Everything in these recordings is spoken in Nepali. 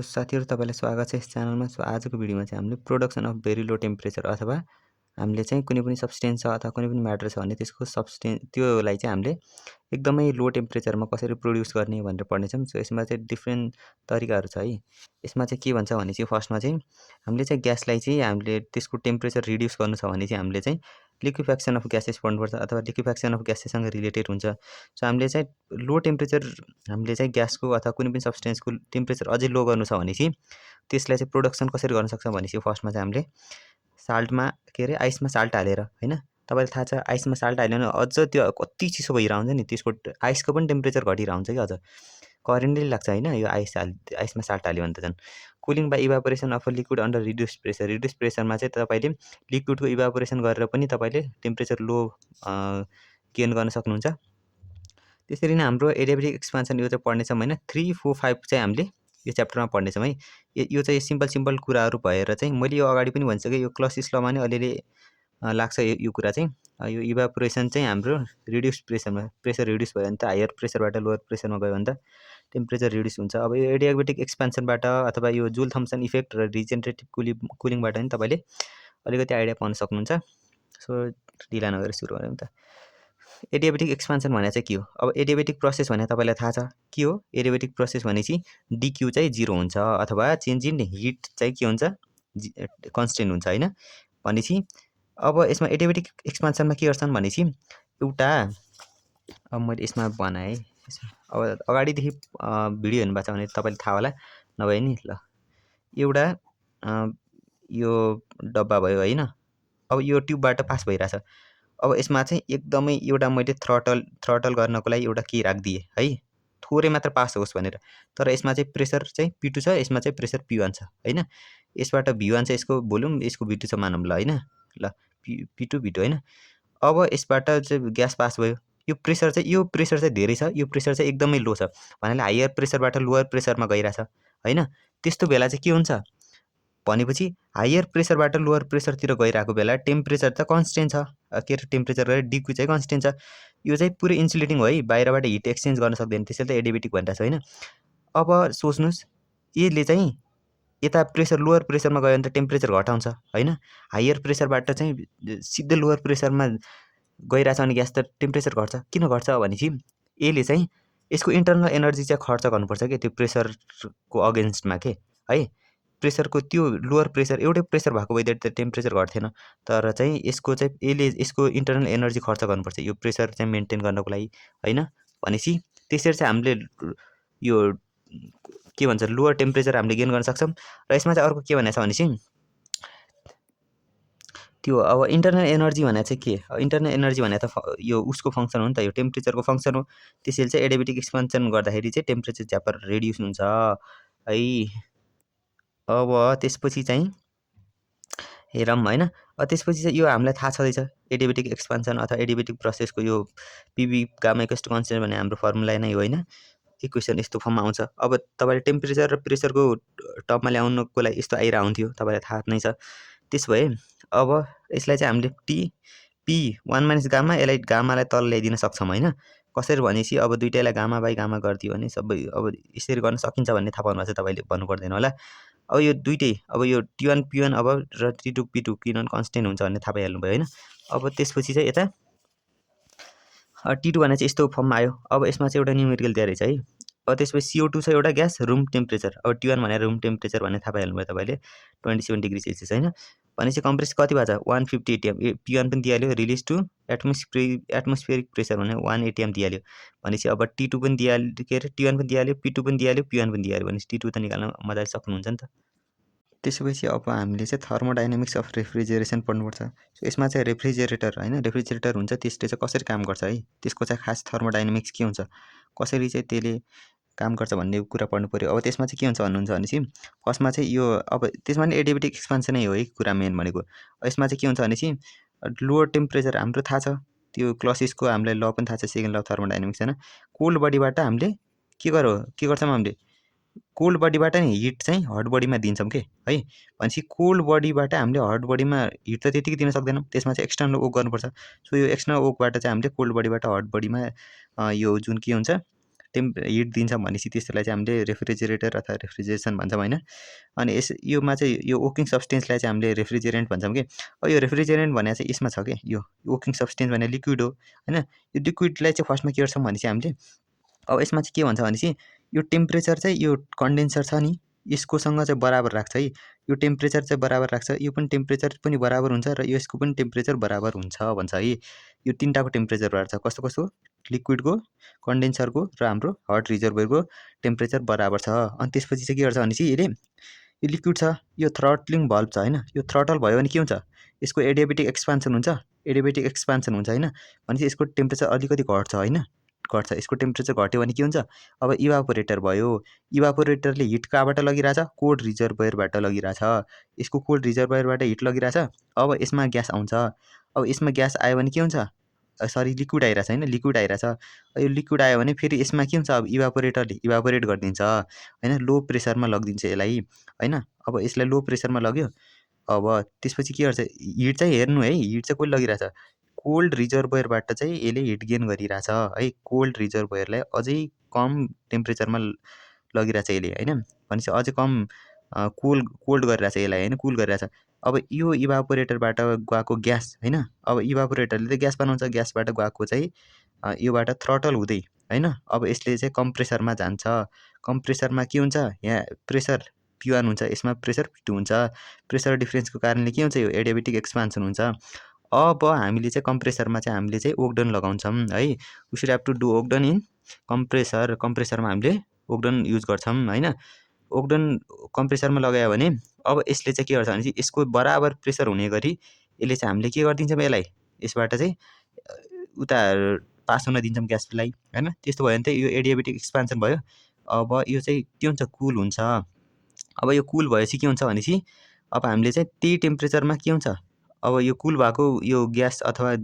साथीहरु तपाईलाई स्वागत छ यस च्यानलमा। आजको भिडियोमा चाहिँ हामीले production of very low temperature अथवा हामीले चाहिँ कुनै पनि सब्स्टेन्स छ अथवा कुनै पनि म्याटर छ भने त्यसको त्योलाई चाहिँ हामीले एकदमै लो टेम्परेचरमा कसरी प्रोड्युस गर्ने भनेर पढ्नेछौँ। सो यसमा चाहिँ डिफ्रेन्ट तरिकाहरू छ है। यसमा चाहिँ के भन्छ भने चाहिँ फर्स्टमा चाहिँ हामीले चाहिँ ग्यासलाई चाहिँ हामीले त्यसको टेम्परेचर रिड्युस गर्नु छ भने चाहिँ हामीले चाहिँ लिक्विफेक्सन अफ ग्यासेस पढ्नुपर्छ अथवा लिक्विफेक्सन अफ ग्यासेससँग रिलेटेड हुन्छ। सो हामीले चाहिँ लो टेम्परेचर हामीले चाहिँ ग्यासको अथवा कुनै पनि सब्स्टेन्सको टेम्परेचर अझै लो गर्नु छ भने चाहिँ त्यसलाई चाहिँ प्रोडक्सन कसरी गर्न सक्छौँ भने चाहिँ फर्स्टमा चाहिँ हामीले साल्टमा आइसमा साल्ट हालेर हैन, तपाईलाई थाहा छ आइसमा साल्ट हाल्यो भने अझ त्यो कति चिसो भइरहेको हुन्छ नि, त्यसको आइसको पनि टेम्परेचर घटिरहेको हुन्छ कि अझ करेन्टली लाग्छ हैन। यो आइसमा साल्ट हाल्यो भने त झन् cooling by evaporation of liquid under reduce प्रेसरमा चाहिँ तपाईँले लिक्विडको इभापोरेसन गरेर पनि तपाईँले टेम्परेचर लो गेन गर्न सक्नुहुन्छ। त्यसरी नै हाम्रो एडियाबेटिक एक्सपान्सन यो चाहिँ पढ्नेछौँ हैन। 3, 4, 5 चाहिँ हामीले यो च्याप्टरमा पढ्नेछौँ है। यो चाहिँ सिम्पल कुराहरू भएर चाहिँ मैले यो अगाडि पनि भनिसकेँ, यो क्लसिस लमा नै अलिअलि लाग्छ यो कुरा चाहिँ। यो इभापोरेसन चाहिँ हाम्रो रिड्युस प्रेसर रिड्युस भयो भने त हायर प्रेसरबाट लोवर प्रेसरमा गयो भने त टेम्परेचर रिड्युस हुन्छ। अब यो एडियाबेटिक एक्सपान्सनबाट अथवा यो जुल थम्सन इफेक्ट र रिजेनरेटिभ कुलिङबाट पनि तपाईँले अलिकति आइडिया पाउन सक्नुहुन्छ। सो ढिला नगरेर सुरु गरौँ त। एडियाबेटिक एक्सपान्सन भने चाहिँ के हो? अब एडियाबेटिक प्रोसेस भने तपाईँलाई थाहा छ के हो? एडियाबेटिक प्रोसेस भनेपछि डिक्यू चाहिँ 0 हुन्छ अथवा चेन्ज इन हिट चाहिँ के हुन्छ? कन्स्टेन्ट हुन्छ हैन। भनेपछि अब यसमा एडियाबेटिक एक्सपान्सनमा के गर्छन् भनेपछि एउटा अब मैले यसमा बनाएँ। अब अगाडिदेखि भिडियो हेर्नुभएको छ भने तपाईँलाई थाहा होला, नभए नि ल एउटा यो डब्बा भयो हैन। अब यो ट्युबबाट पास भइरहेछ। अब यसमा चाहिँ एकदमै एउटा मैले थ्रटल गर्नको लागि एउटा के राखिदिएँ है, थोरै मात्र पास होस् भनेर। तर यसमा चाहिँ प्रेसर चाहिँ P2 छ, यसमा चाहिँ प्रेसर P1 छ हैन। यसबाट V1 चाहिँ यसको भोल्युम, यसको V2 छ मानौँ ल हैन। ल P2 V2 हैन। अब यसबाट चाहिँ ग्यास पास भयो। यो प्रेसर चाहिँ धेरै छ, यो प्रेसर चाहिँ एकदमै लो छ भन्नाले हायर प्रेसरबाट लोवर प्रेसरमा गइरहेछ हैन। त्यस्तो बेला चाहिँ के हुन्छ भनेपछि हायर प्रेसरबाट लोवर प्रेसरतिर गइरहेको बेला टेम्परेचर त कन्स्टेन्ट छ, टेम्परेचर गरेर डिक्यू चाहिँ कन्स्टेन्ट छ। यो चाहिँ पुरै इन्सुलेटिङ हो है, बाहिरबाट हिट एक्सचेन्ज गर्न सक्दैन, त्यसैले त एडियाबेटिक भनिरहेछ हैन। अब सोच्नुहोस् यसले चाहिँ यता प्रेसर लोवर प्रेसरमा गयो भने त टेम्परेचर घटाउँछ हैन। हायर प्रेसरबाट चाहिँ सिधै लोवर प्रेसरमा गइरहेछ भने ग्यास त टेम्परेचर घट्छ। किन घट्छ भनेपछि यसले चाहिँ यसको इन्टरनल एनर्जी चाहिँ खर्च गर्नुपर्छ के त्यो प्रेसरको अगेन्स्टमा के है। प्रेसरको त्यो लोवर प्रेसर एउटै प्रेसर भएको भए त टेम्परेचर घट्थेन, तर चाहिँ यसको चाहिँ यसले यसको इन्टरनल एनर्जी खर्च गर्नुपर्छ यो प्रेसर चाहिँ मेन्टेन गर्नको लागि हैन। भनेपछि त्यसरी चाहिँ हामीले यो के भन्छ लोवर टेम्परेचर हामीले गेन गर्न सक्छौँ। र यसमा चाहिँ अर्को के भनेको छ भनेपछि त्यो अब इन्टरनल एनर्जी भने चाहिँ के? इन्टरनल एनर्जी भने त यो उसको फङ्सन हो नि त, यो टेम्परेचरको फङ्सन हो। त्यसैले चाहिँ एडियाबेटिक एक्सपान्सन गर्दाखेरि चाहिँ टेम्परेचर ज्यापर रिड्युस हुन्छ है। अब त्यसपछि चाहिँ हेरौँ हैन। त्यसपछि चाहिँ यो हामीलाई थाहा छँदैछ एडियाबेटिक एक्सपान्सन अथवा एडियाबेटिक प्रोसेसको यो PV gamma equals to constant भन्ने हाम्रो फर्मुला नै हो हैन। इक्वेसन यस्तो फर्ममा आउँछ। अब तपाईँले टेम्परेचर र प्रेसरको टर्ममा ल्याउनको लागि यस्तो आइरहेको हुन्थ्यो, तपाईँलाई थाहा नै छ। त्यसो भए अब यसलाई चाहिँ हामीले P1 - गामा, यसलाई गामालाई तल ल्याइदिन सक्छौँ हैन। कसरी भनेपछि अब दुईटैलाई गामा बाई गामा गरिदियो भने सबै अब यसरी गर्न सकिन्छ भन्ने थाहा पाउनु भएको छ, तपाईँले भन्नु पर्दैन होला। अब यो दुईटै अब यो T1 P1 अब र T2 P2 किनभने कन्स्टेन्ट हुन्छ भन्ने थाहा पाइहाल्नु भयो हैन। अब त्यसपछि चाहिँ यता T2 भने चाहिँ यस्तो फर्ममा आयो। अब यसमा चाहिँ एउटा न्युमेरिकल दिएको रहेछ है। अब त्यसपछि CO2 छ एउटा ग्यास रुम टेम्परेचर। अब T1 भनेर रुम टेम्परेचर भन्ने थाहा पाइहाल्नु भयो तपाईँले, 27 डिग्री सेल्सियस हैन। भनेपछि कम्प्रेस कति भएको छ 150 ATM। P1 पनि दिइहाल्यो, रिलिज टु एटमोस्फेरिक प्रेसर भने 1 ATM दिइहाल्यो। भनेपछि अब T2 पनि दिइहाल्यो, T1 पनि दिइहाल्यो, P2 पनि दिइहाल्यो, P1 पनि दिइहाल्यो। भनेपछि T2 त निकाल्न मजाले सक्नुहुन्छ नि त। त्यसपछि अब हामीले चाहिँ थर्मोडाइनामिक्स अफ रेफ्रिजरेसन पढ्नुपर्छ। सो यसमा चाहिँ रेफ्रिजरेटर हैन, रेफ्रिजरेटर हुन्छ, त्यसले चाहिँ कसरी काम गर्छ है, त्यसको चाहिँ खास थर्मोडाइनामिक्स के हुन्छ, कसरी चाहिँ त्यसले काम गर्छ भन्ने कुरा पढ्नु पर्यो। अब त्यसमा चाहिँ के हुन्छ भन्नुहुन्छ भनेपछि फर्स्टमा चाहिँ यो अब त्यसमा नि एडियाबेटिक एक्सपान्सनै हो है कुरा मेन भनेको। यसमा चाहिँ के हुन्छ भनेपछि लोवर टेम्परेचर हाम्रो थाहा छ, त्यो क्लसिसको हामीलाई ल पनि थाहा छ, सेकेन्ड ल अफ थर्मोडाइनामिक्स हैन। कोल्ड बडीबाट हामीले के गर्छौँ हामीले कोल्ड बडीबाट नि हिट चाहिँ हट बडीमा दिन्छौँ के है। भनेपछि कोल्ड बडीबाट हामीले हट बडीमा हिट त त्यतिकै दिन सक्दैनौँ, त्यसमा चाहिँ एक्सटर्नल वर्क गर्नुपर्छ। सो यो एक्सटर्नल वर्कबाट चाहिँ हामीले कोल्ड बडीबाट हट बडीमा यो जुन के हुन्छ हिट दिन्छ भनेपछि त्यसलाई चाहिँ हामीले रेफ्रिजरेटर अथवा रेफ्रिजरेसन भन्छौँ हैन। अनि योमा चाहिँ यो वर्किङ सब्स्टेन्सलाई चाहिँ हामीले रेफ्रिजरेन्ट भन्छौँ कि। अब यो रेफ्रिजरेन्ट भने चाहिँ यसमा छ कि यो वर्किङ सब्स्टेन्स भने लिक्विड हो हैन। यो लिक्विडलाई चाहिँ फर्स्टमा के गर्छौँ भनेपछि हामीले अब यसमा चाहिँ के भन्छ भनेपछि यो टेम्परेचर चाहिँ यो कन्डेन्सर छ नि यसकोसँग चाहिँ बराबर राख्छ है। यो टेम्परेचर चाहिँ बराबर राख्छ, यो पनि टेम्परेचर पनि बराबर हुन्छ र यसको पनि टेम्परेचर बराबर हुन्छ भन्छ है। यो तीनटाको टेम्परेचर बराबर छ, कस्तो कस्तो लिक्विडको, कन्डेन्सरको र हाम्रो हट रिजर्भरको टेम्परेचर बराबर छ। अनि त्यसपछि चाहिँ के गर्छ भनेपछि यसले यो लिक्विड छ, यो थ्रटलिङ भल्भ छ हैन। यो थ्रटल भयो भने के हुन्छ, यसको एडियाबेटिक एक्सपान्सन हुन्छ, एडियाबेटिक एक्सपान्सन हुन्छ हैन। भनेपछि यसको टेम्परेचर अलिकति घट्छ हैन, घट्छ। यसको टेम्परेचर घट्यो भने के हुन्छ, अब इभापोरेटर भयो, इभापोरेटरले हिट कहाँबाट लगिरहेछ, कोल्ड रिजर्भयरबाट लगिरहेछ। यसको कोल्ड रिजर्भयरबाट हिट लगिरहेछ, अब यसमा ग्यास आउँछ। अब यसमा ग्यास आयो भने के हुन्छ, सरी लिक्विड आइरहेछ हैन, लिक्विड आइरहेछ। यो लिक्विड आयो भने फेरि यसमा के हुन्छ, अब इभापोरेटरले इभापोरेट गरिदिन्छ हैन, लो प्रेसरमा लगिदिन्छ यसलाई हैन। अब यसलाई लो प्रेसरमा लग्यो, अब त्यसपछि के गर्छ, हिट चाहिँ हेर्नु है, हिट चाहिँ कसले लगिरहेछ, कोल्ड रिजर्भयरबाट चाहिँ यसले हिट गेन गरिरहेछ है। कोल्ड रिजर्भयरलाई अझै कम टेम्परेचरमा लगिरहेछ यसले हैन। भनेपछि अझै कम कोल्ड गरिरहेछ यसलाई हैन, कुल गरिरहेछ। अब यो इभापोरेटरबाट गएको ग्यास हैन, अब इभापोरेटरले त ग्यास बनाउँछ, ग्यासबाट गएको चाहिँ योबाट थ्रटल हुँदै हैन। अब यसले चाहिँ कम्प्रेसरमा जान्छ, कम्प्रेसरमा के हुन्छ, यहाँ प्रेसर P1 हुन्छ, यसमा प्रेसर P2 हुन्छ। प्रेसर डिफरेन्सको कारणले के हुन्छ, यो एडियाबेटिक एक्सपान्सन हुन्छ। अब हामीले चाहिँ कम्प्रेसरमा चाहिँ हामीले चाहिँ ओक्डन लगाउँछौँ है। We should have to do ओक्डन इन कम्प्रेसर, कम्प्रेसरमा हामीले ओक्डन युज गर्छौँ हैन। ओक्डन कम्प्रेसरमा लगायो भने अब यसले चाहिँ के गर्छ भनेपछि यसको बराबर प्रेसर हुने गरी यसले चाहिँ हामीले के गरिदिन्छौँ, यसलाई यसबाट चाहिँ उता पास हुन दिन्छौँ ग्यासलाई हैन। त्यस्तो भयो भने चाहिँ यो एडियाबेटिक एक्सपान्सन भयो। अब यो चाहिँ के हुन्छ, कुल हुन्छ। अब यो कुल भएपछि के हुन्छ भनेपछि अब हामीले चाहिँ त्यही टेम्परेचरमा के हुन्छ, अब यो कुल भएको यो ग्यास अथवा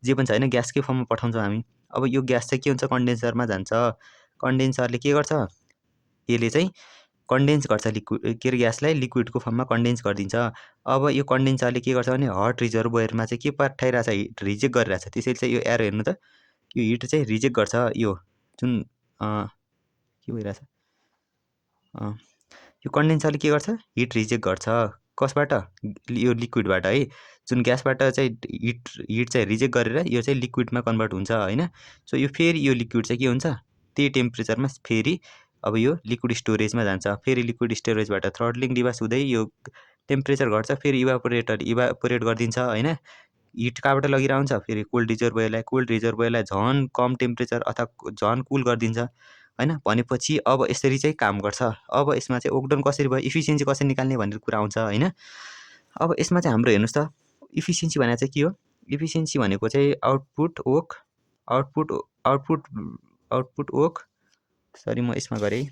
जे पनि छ हैन, ग्यासकै फर्ममा पठाउँछौँ हामी। अब यो ग्यास चाहिँ के हुन्छ, कन्डेन्सरमा जान्छ। कन्डेन्सरले के गर्छ, यसले चाहिँ कन्डेन्स गर्छ लिक्विड के अरे ग्यासलाई लिक्विडको फर्ममा कन्डेन्स गरिदिन्छ। अब यो कन्डेन्सरले के गर्छ भने हट रिजर्भयरमा चाहिँ के पठाइरहेछ, हिट रिजेक्ट गरिरहेछ। त्यसैले चाहिँ यो एरो हेर्नु त, यो हिट चाहिँ रिजेक्ट गर्छ। यो जुन के भइरहेछ, यो कन्डेन्सरले के गर्छ, हिट रिजेक्ट गर्छ। कसबाट, यो लिक्विडबाट है। जुन ग्यासबाट चाहिँ हिट चाहिँ रिजेक्ट गरेर यो चाहिँ लिक्विडमा कन्भर्ट हुन्छ हैन। सो यो फेरि यो लिक्विड चाहिँ के हुन्छ, त्यही टेम्परेचरमा फेरि अब यो लिक्विड स्टोरेजमा जान्छ। फेरि लिक्विड स्टोरेजबाट थ्रटलिङ डिभाइस हुँदै यो टेम्परेचर घट्छ, फेरि इभापोरेटर इभापोरेट गरिदिन्छ हैन। हिट कहाँबाट लगिरहन्छ, फेरि कोल्ड रिजर्भयरलाई, कोल्ड रिजर्भयरलाई झन् कम टेम्परेचर अथवा झन् कुल गरिदिन्छ हैन। भनेपछि अब यसरी चाहिँ काम गर्छ। अब यसमा चाहिँ ओक्डन कसरी भयो, इफिसियन्सी कसरी निकाल्ने भनेर कुरा आउँछ हैन। अब यसमा चाहिँ हाम्रो हेर्नुहोस् त, इफिसियन्सी भनेको चाहिँ के हो, इफिसियन्सी भनेको चाहिँ आउटपुट वर्क सरी म यसमा गरेँ।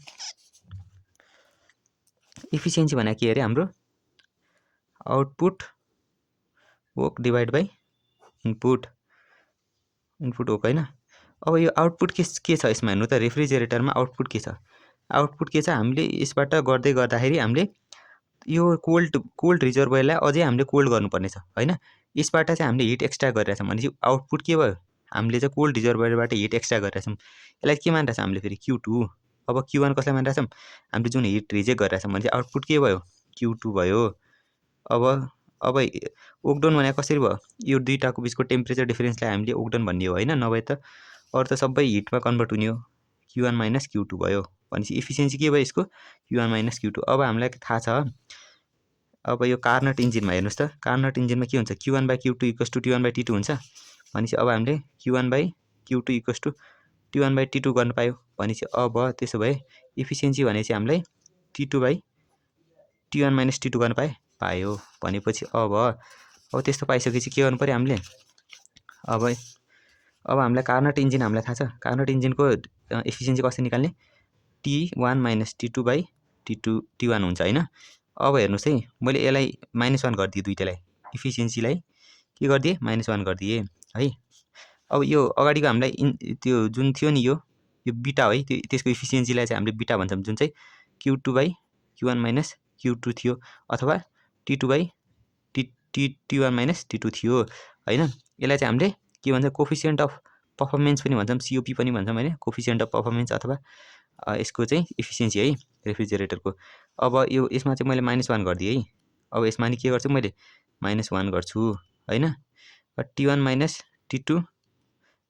इफिसियन्सी भनेको के अरे, हाम्रो output work divide by input work हैन। अब यो आउटपुट के छ यसमा हेर्नु त, रेफ्रिजरेटरमा आउटपुट के छ, आउटपुट के छ, हामीले यसबाट गर्दै गर्दाखेरि हामीले यो कोल्ड रिजर्भयरलाई अझै हामीले कोल्ड गर्नुपर्ने छ हैन। यसबाट चाहिँ हामीले हिट एक्स्ट्रा गरिरहेछौँ भनेपछि आउटपुट के भयो, हामीले चाहिँ कोल्ड रिजर्भयरबाट हिट एक्स्ट्रा गरिरहेछौँ। यसलाई के मानिरहेछौँ हामीले फेरि Q2। अब Q1 कसलाई मानिरहेछौँ, हामीले जुन हिट रिजेक्ट गरिरहेछौँ भनेपछि आउटपुट के भयो, Q2 भयो। अब ओक्डन भने कसरी भयो, यो दुईटाको बिचको टेम्परेचर डिफरेन्सलाई हामीले ओक्डन भन्ने हो हैन, नभए त अरू त सबै हिटमा कन्भर्ट हुने हो। Q1 माइनस Q2 भयो भनेपछि इफिसियन्सी के भयो यसको, Q1 माइनस Q2। अब हामीलाई थाहा छ, अब यो कार्नट इन्जिनमा हेर्नुहोस् त, कार्नट इन्जिनमा के हुन्छ, Q1 by Q2 equals to T1 by T2 हुन्छ। भनेपछि अब हामीले Q1 by Q2 equals to T1 by T2 गर्न पायो। भनेपछि अब त्यसो भए इफिसियन्सी भनेपछि हामीलाई T2 by T1 minus T2 गर्न पायो। भनेपछि अब त्यस्तो पाइसकेपछि के गर्नु पऱ्यो हामीले, अब हामीलाई कार्नट इन्जिन हामीलाई थाहा छ, कार्नट इन्जिनको इफिसियन्सी कसरी निकाल्ने, T1 minus T2 by T1 हुन्छ हैन। अब हेर्नुहोस् है, मैले यसलाई -1 गरिदिएँ, दुइटालाई इफिसियन्सीलाई के गरिदिएँ, -1 गरिदिएँ है। अब यो अगाडिको हामीलाई त्यो जुन थियो नि यो बिटा है, त्यसको इफिसियन्सीलाई चाहिँ हामीले बिटा भन्छौँ, जुन चाहिँ Q2 by Q1 minus Q2 थियो अथवा T2 by T1 minus T2 थियो हैन। यसलाई चाहिँ हामीले के भन्छ, कोफिसियन्ट अफ पर्फर्मेन्स पनि भन्छौँ, COP पनि भन्छौँ हैन, कोफिसिएन्ट अफ पर्फर्मेन्स अथवा यसको चाहिँ इफिसियन्सी है रेफ्रिजरेटरको। अब यो यसमा चाहिँ मैले -1 गरिदिएँ है। अब यसमा नि के गर्छु मैले -1 गर्छु हैन। T1 - T2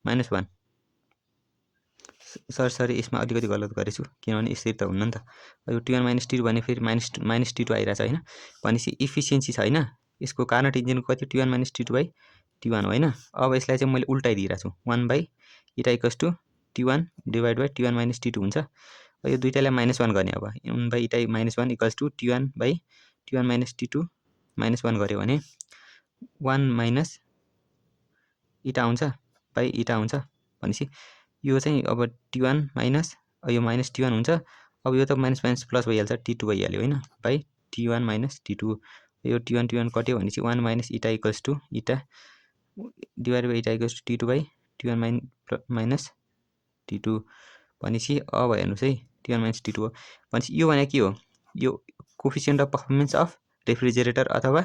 -1 सरी यसमा अलिकति गलत गरेछु, किनभने यसरी त हुन्न नि त। यो T1 - T2 भने फेरि माइनस T2 आइरहेछ हैन। भनेपछि इफिसियन्सी छ हैन, यसको कार्नट इन्जिनको कति T1 - T2 T1 हो हैन। अब यसलाई चाहिँ मैले उल्टाइदिइरहेको छु, 1/eta = T1 / T1 - T2 हुन्छ। यो दुईटालाई -1 गर्ने, अब 1/eta - 1 = T1 - T2 -1 गर्यो भने 1 - eta हुन्छ eta हुन्छ। भनेपछि यो चाहिँ अब T1 माइनस यो माइनस T1 हुन्छ। अब यो त माइनस प्लस भइहाल्छ, T2 भइहाल्यो हैन, बाइ T1 - T2। यो T1 कट्यो भनेपछि 1 - eta = eta divided by eta = T2 / T1 - T2। भनेपछि अब हेर्नुहोस् है, T1 - T2 हो। भनेपछि यो भने के हो, यो coefficient of performance of refrigerator अथवा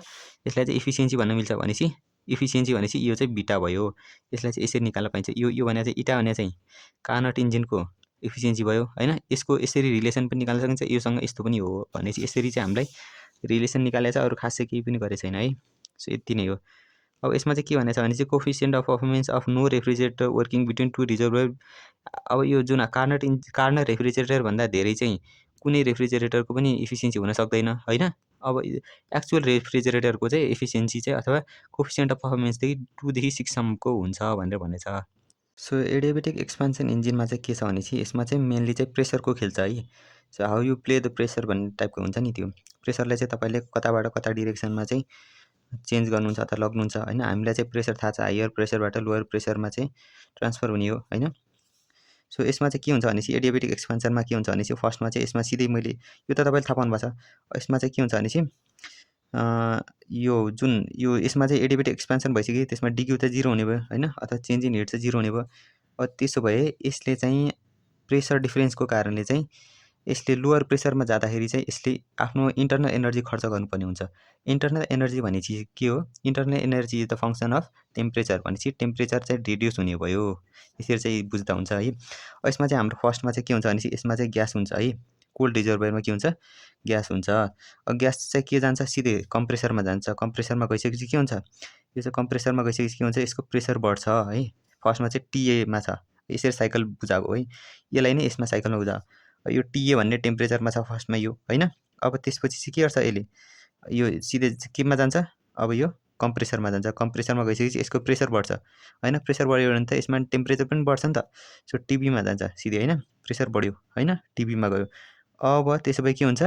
यसलाई चाहिँ इफिसियन्सी भन्न मिल्छ। भनेपछि इफिसियन्सी भनेपछि यो चाहिँ बीटा भयो। यसलाई चाहिँ यसरी निकाल्न पाइन्छ। यो भने चाहिँ इटा भने चाहिँ कार्नट इन्जिनको इफिसियन्सी भयो हैन। यसको यसरी रिलेसन पनि निकाल्न सकिन्छ, योसँग यस्तो पनि हो। भनेपछि यसरी चाहिँ हामीलाई रिलेसन निकालेछ, अरु खासै केही पनि गरेको छैन है। सो यति नै हो। अब यसमा चाहिँ के भनेछ भने चाहिँ coefficient of performance of no refrigerator working between two reservoir. अब यो जुन कार्नर रेफ्रिजरेटर भन्दा धेरै चाहिँ कुनै रेफ्रिजरेटरको पनि इफिसियन्सी हुन सक्दैन हैन। अब एक्चुअल रेफ्रिजरेटरको चाहिँ इफिसियन्सी चाहिँ अथवा कोफिसिएन्ट अफ पर्फर्मेन्स चाहिँ 2 देखि 6 सम्मको हुन्छ भनेर भनेछ। सो एडियाबेटिक एक्सपान्सन इन्जिनमा चाहिँ के छ भनेपछि यसमा चाहिँ मेनली चाहिँ प्रेसरको खेल्छ है। So how you play the pressure भन्ने टाइपको हुन्छ नि, त्यो प्रेसरलाई चाहिँ तपाईँले कताबाट कता डिरेक्सनमा चाहिँ चेन्ज गर्नुहुन्छ अथवा लग्नुहुन्छ हैन। हामीलाई चाहिँ प्रेसर थाहा छ, हायर प्रेसरबाट लोवर प्रेसरमा चाहिँ ट्रान्सफर हुने हो हैन। सो यसमा चाहिँ के हुन्छ भनेपछि एडियाबेटिक एक्सपान्सनमा के हुन्छ भनेपछि फर्स्टमा चाहिँ यसमा सिधै मैले यो त तपाईँले थाहा पाउनुभएको छ। यसमा चाहिँ के हुन्छ भनेपछि यो यसमा चाहिँ एडियाबेटिक एक्सपान्सन भइसक्यो, त्यसमा डिक्यू त 0 हुने भयो हैन, अथवा चेन्ज इन हिट चाहिँ 0 हुने भयो। अब त्यसो भए यसले चाहिँ प्रेसर डिफरेन्सको कारणले चाहिँ यसले लोवर प्रेसरमा जाँदाखेरि चाहिँ यसले आफ्नो इन्टरनल एनर्जी खर्च गर्नुपर्ने हुन्छ। इन्टरनल एनर्जी भनेपछि के हो, internal energy is the function of temperature. भनेपछि टेम्परेचर चाहिँ रिड्युस हुने भयो, यसरी चाहिँ बुझ्दा हुन्छ है। यसमा चाहिँ हाम्रो फर्स्टमा चाहिँ के हुन्छ भनेपछि यसमा चाहिँ ग्यास हुन्छ है, कोल्ड रिजर्भरमा के हुन्छ ग्यास हुन्छ। अब ग्यास चाहिँ के जान्छ, सिधै कम्प्रेसरमा जान्छ। कम्प्रेसरमा गइसकेपछि के हुन्छ, यो चाहिँ कम्प्रेसरमा गइसकेपछि के हुन्छ, यसको प्रेसर बढ्छ है। फर्स्टमा चाहिँ टीएमा छ, यसरी साइकल बुझाएको है, यसलाई नै यसमा साइकलमा बुझाएको। यो टीए भन्ने टेम्परेचरमा छ फर्स्टमा यो हैन। अब त्यसपछि चाहिँ के गर्छ यसले, यो सिधै केमा जान्छ, अब यो कम्प्रेसरमा जान्छ। कम्प्रेसरमा गइसकेपछि यसको प्रेसर बढ्छ हैन। प्रेसर बढ्यो भने त यसमा टेम्परेचर पनि बढ्छ नि त। सो टिबीमा जान्छ सिधै हैन, प्रेसर बढ्यो हैन, टिबीमा गयो। अब त्यसो भए के हुन्छ,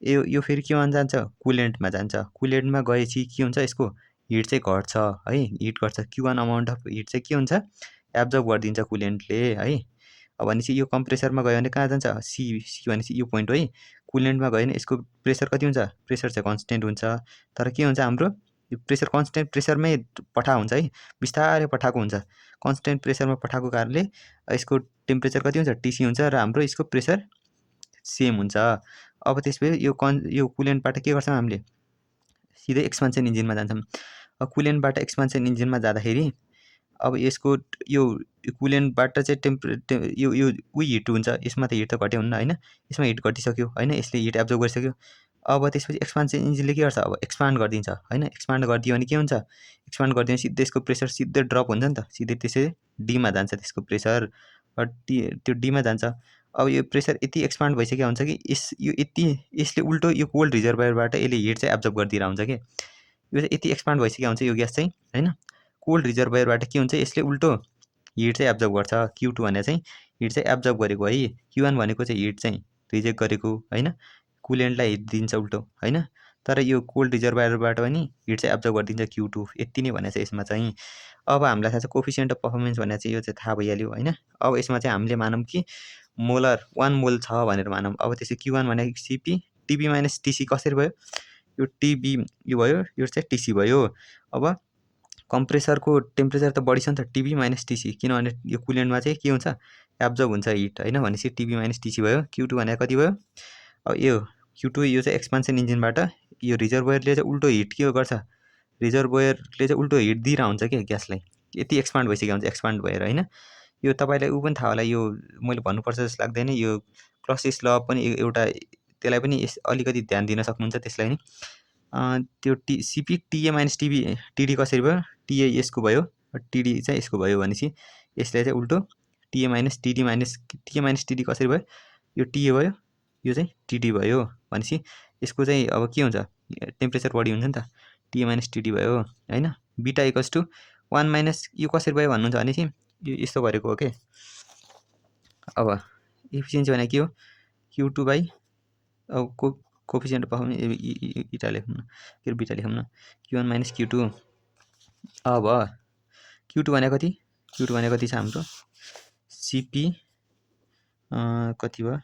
यो फेरि केमा जान्छ, कुलेन्टमा जान्छ। कुलेन्टमा गएपछि के हुन्छ, यसको हिट चाहिँ घट्छ है, हिट घट्छ। Q1 अमाउन्ट अफ हिट चाहिँ के हुन्छ, एब्जर्ब गरिदिन्छ कुलेन्टले है। अब भनेपछि यो कम्प्रेसरमा गयो भने कहाँ जान्छ, सी भनेपछि यो पोइन्ट हो है। कुलेन्टमा गयो भने यसको प्रेसर कति हुन्छ, प्रेसर चाहिँ कन्सटेन्ट हुन्छ। तर के हुन्छ, हाम्रो यो प्रेसर कन्सटेन्ट प्रेसरमै पठा हुन्छ है, बिस्तारै पठाएको हुन्छ। कन्सटेन्ट प्रेसरमा पठाएको कारणले यसको टेम्परेचर कति हुन्छ, टीसी हुन्छ, र हाम्रो यसको प्रेसर सेम हुन्छ। अब त्यसपछि यो कुलेन्टबाट के गर्छौँ हामीले, सिधै एक्सपान्सन इन्जिनमा जान्छौँ। अब कुलेन्टबाट एक्सपान्सन इन्जिनमा जाँदाखेरि अब यसको यो कुलेन्टबाट चाहिँ यो हिट हुन्छ, यसमा त हिट त घट्यो हुन्न हैन, यसमा हिट घटिसक्यो हैन, यसले हिट एब्जर्ब गरिसक्यो। अब त्यसपछि एक्सपान्सन इन्जिनले के गर्छ, अब एक्सपान्ड गरिदिन्छ हैन। एक्सपान्ड गरिदियो भने के हुन्छ, एक्सपान्ड गरिदियो भने सिधै यसको प्रेसर सिधै ड्रप हुन्छ नि त, सिधै त्यसै डीमा जान्छ त्यसको प्रेसर, त्यो डीमा जान्छ। अब यो प्रेसर यति एक्सपान्ड भइसक्यो हुन्छ कि यो यति यसले उल्टो यो कोल्ड रिजर्भरबाट यसले हिट चाहिँ एब्जर्ब गरिदिएर हुन्छ कि, यो चाहिँ यति एक्सपान्ड भइसक्यो हुन्छ यो ग्यास चाहिँ हैन। कोल्ड रिजर्भरबाट के हुन्छ, यसले उल्टो हिट चाहिँ एब्जर्ब गर्छ। Q2 भने चाहिँ हिट चाहिँ एब्जर्ब गरेको है, Q1 भनेको चाहिँ हिट चाहिँ रिजेक्ट गरेको हैन, कुलेन्टलाई हिट दिन्छ उल्टो हैन। तर यो कोल्ड रिजर्भरबाट पनि हिट चाहिँ एब्जर्ब गरिदिन्छ Q2, यति नै भनेको छ यसमा चाहिँ। अब हामीलाई थाहा छ कोफिसिएन्ट अफ पर्फर्मेन्स भने चाहिँ यो चाहिँ थाहा भइहाल्यो हैन। अब यसमा चाहिँ हामीले मानौँ कि मोलर 1 मोल छ भनेर मानौँ। अब त्यसै Q1 भने CP TB - TC कसरी भयो, यो TB यो भयो, यो चाहिँ TC भयो। अब कम्प्रेसरको टेम्परेचर त बढी छ नि त, TB - TC, किनभने यो कुलेन्टमा चाहिँ के हुन्छ, एब्जर्ब हुन्छ हिट हैन। भनेपछि TB - TC भयो। Q2 भने कति भयो, अब यो Q2 यो चाहिँ एक्सपान्सन इन्जिनबाट यो रिजर्भोयरले चाहिँ उल्टो हिट के गर्छ, रिजर्भोयरले चाहिँ उल्टो हिट दिइरहेको हुन्छ क्या ग्यासलाई, यति एक्सपान्ड भइसक्यो हुन्छ, एक्सपान्ड भएर हैन। यो तपाईँलाई ऊ पनि थाहा होला, यो मैले भन्नुपर्छ जस्तो लाग्दैन। यो क्लसिस ल पनि एउटा त्यसलाई पनि अलिकति ध्यान दिन सक्नुहुन्छ त्यसलाई नि। त्यो सिपी टिए माइनस टिडी कसरी भयो, टिए यसको भयो, टिडी चाहिँ यसको भयो भनेपछि यसलाई चाहिँ उल्टो टिए माइनस टिडी कसरी भयो, यो टिए भयो, यो चाहिँ टिडी भयो भनेपछि यसको चाहिँ अब के हुन्छ, टेम्परेचर बढी हुन्छ नि त, टिए माइनस टिडी भयो होइन। बिटा इक्वल्स टु 1 माइनस यो कसरी भयो भन्नुहुन्छ भनेपछि यो यस्तो गरेको हो के। अब इफिसियन्सी भने के हो, Q2 बाई अब कोफिसियन्ट पाउने इटा लेखौँ न, के बिटा लेखौँ न, Q1 माइनस Q2। अब Q2 भने कति, Q2 भने कति छ हाम्रो, सिपी कति भयो,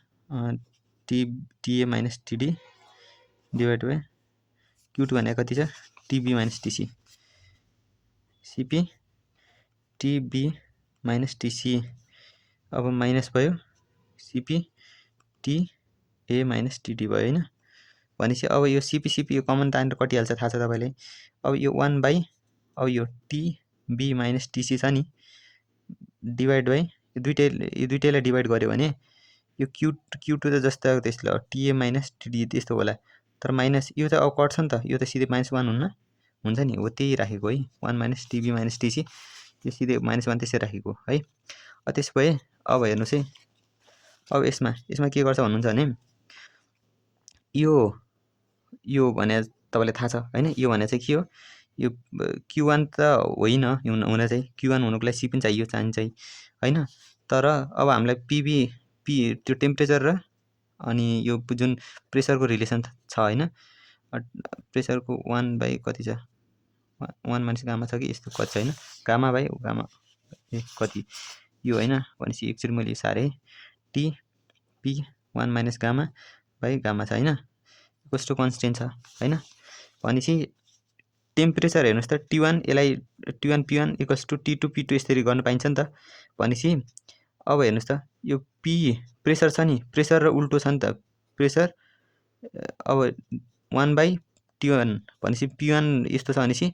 TA minus TD divide by Q2 भने कति छ, TB minus TC, CP TB minus TC. अब माइनस भयो सिपी टिए माइनस टिडी भयो होइन। भनेपछि अब यो सिपी यो कमन तानेर कटिहाल्छ थाहा छ तपाईँलाई। अब यो 1 बाई अब यो टिबी माइनस टिसी छ नि, डिभाइड बाई यो दुइटैलाई डिभाइड गर्यो भने यो Q2 त जस्तो त्यसले टिए माइनस टिडी त्यस्तो होला, तर माइनस यो त अब कट्छ नि त, यो त सिधै -1 हुन्छ नि, हो त्यही राखेको है, 1 माइनस टिबी माइनस टिसी यो सिधै -1 त्यसरी राखेको है। त्यसो भए अब हेर्नुहोस् है, अब यसमा के गर्छ भन्नुहुन्छ भने यो भने तपाईँलाई थाहा छ होइन, यो भने चाहिँ के हो, यो Q1 त होइन हुन चाहिँ, Q1 हुनुको लागि सी पनि चाहिन्छ होइन। तर अब हामीलाई त्यो टेम्परेचर र अनि यो जुन प्रेसरको रिलेसन छ होइन, प्रेसरको 1 बाई कति छ, 1 माइनस गामा छ कि यस्तो कति छ होइन, गामा बाई गामा कति यो होइन। भनेपछि एकचोटि मैले सारेँ टिपी 1 माइनस गामा बाई गामा छ होइन, इक्वल्स टु कन्सटेन्ट छ होइन। भनेपछि टेम्परेचर हेर्नुहोस् त, T1 यसलाई T1 P1 equals to T2 P2 यसरी गर्न पाइन्छ नि त। भनेपछि अब हेर्नुहोस् त, यो प्रेसर छ नि, प्रेसर र उल्टो छ नि त, प्रेसर अब 1 बाई T1 भनेपछि P1 यस्तो छ भनेपछि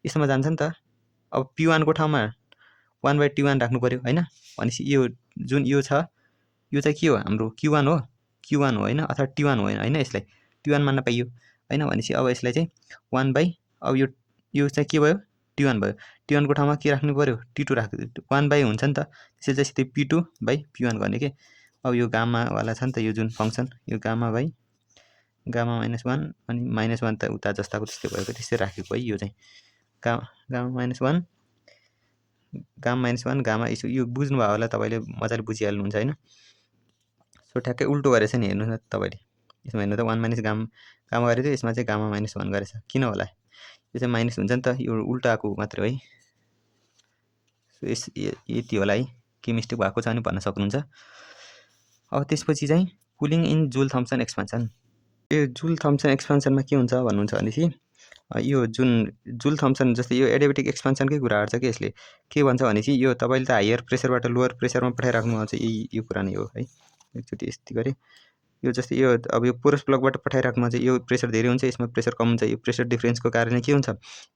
यस्तोमा जान्छ नि त। अब P1 को ठाउँमा 1 बाई T1 राख्नु पऱ्यो होइन। भनेपछि यो जुन यो छ यो चाहिँ के हो, हाम्रो Q1 हो होइन, अथवा T1 हो होइन, यसलाई T1 मान्न पाइयो होइन। भनेपछि अब यसलाई चाहिँ 1 बाई अब यो चाहिँ के भयो, T1 भयो, T1 को ठाउँमा के राख्नु पऱ्यो, T2 राख्नु, 1 बाई हुन्छ नि त, त्यसले चाहिँ सिधै P2 बाई P1 गर्ने के। अब यो गामावाला छ नि त, यो जुन फङ्सन, यो गामा बाई गामा -1 अनि -1 त उता जस्ताको त्यस्तै भएको, त्यस्तै राखेको है। यो चाहिँ गामा -1 गामा यो बुझ्नुभयो होला तपाईँले, मजाले बुझिहाल्नुहुन्छ होइन। सो ठ्याक्कै उल्टो गरेछ नि, हेर्नुहोस् न तपाईँले, यसमा हेर्नु त 1 माइनस गामा गरेको थियो, यसमा चाहिँ गामा -1 गरेछ, किन होला, यो चाहिँ माइनस हुन्छ नि त, यो उल्टा आएको मात्रै है। सो यति होला है, के मिस्टेक भएको छ भने भन्न सक्नुहुन्छ। अब त्यसपछि चाहिँ cooling in joule Thompson expansion, यो जुल थम्सन एक्सपान्सनमा के हुन्छ भन्नुहुन्छ भनेपछि यो जुन जुल थम्सन जस्तै यो एडियाबेटिक एक्सपान्सनकै कुरा गर्छ कि यसले, के भन्छ भनेपछि यो तपाईँले त हायर प्रेसरबाट लोवर प्रेसरमा पठाइराख्नु हुन्छ, यो कुरा नै हो है। एकचोटि यस्तै गरे यो जस्तै यो अब यो पोरस प्लगबाट पठाइराख्नु हुन्छ, यो प्रेसर धेरै हुन्छ, यसमा प्रेसर कम हुन्छ, यो प्रेसर डिफ्रेन्सको कारणले के हुन्छ,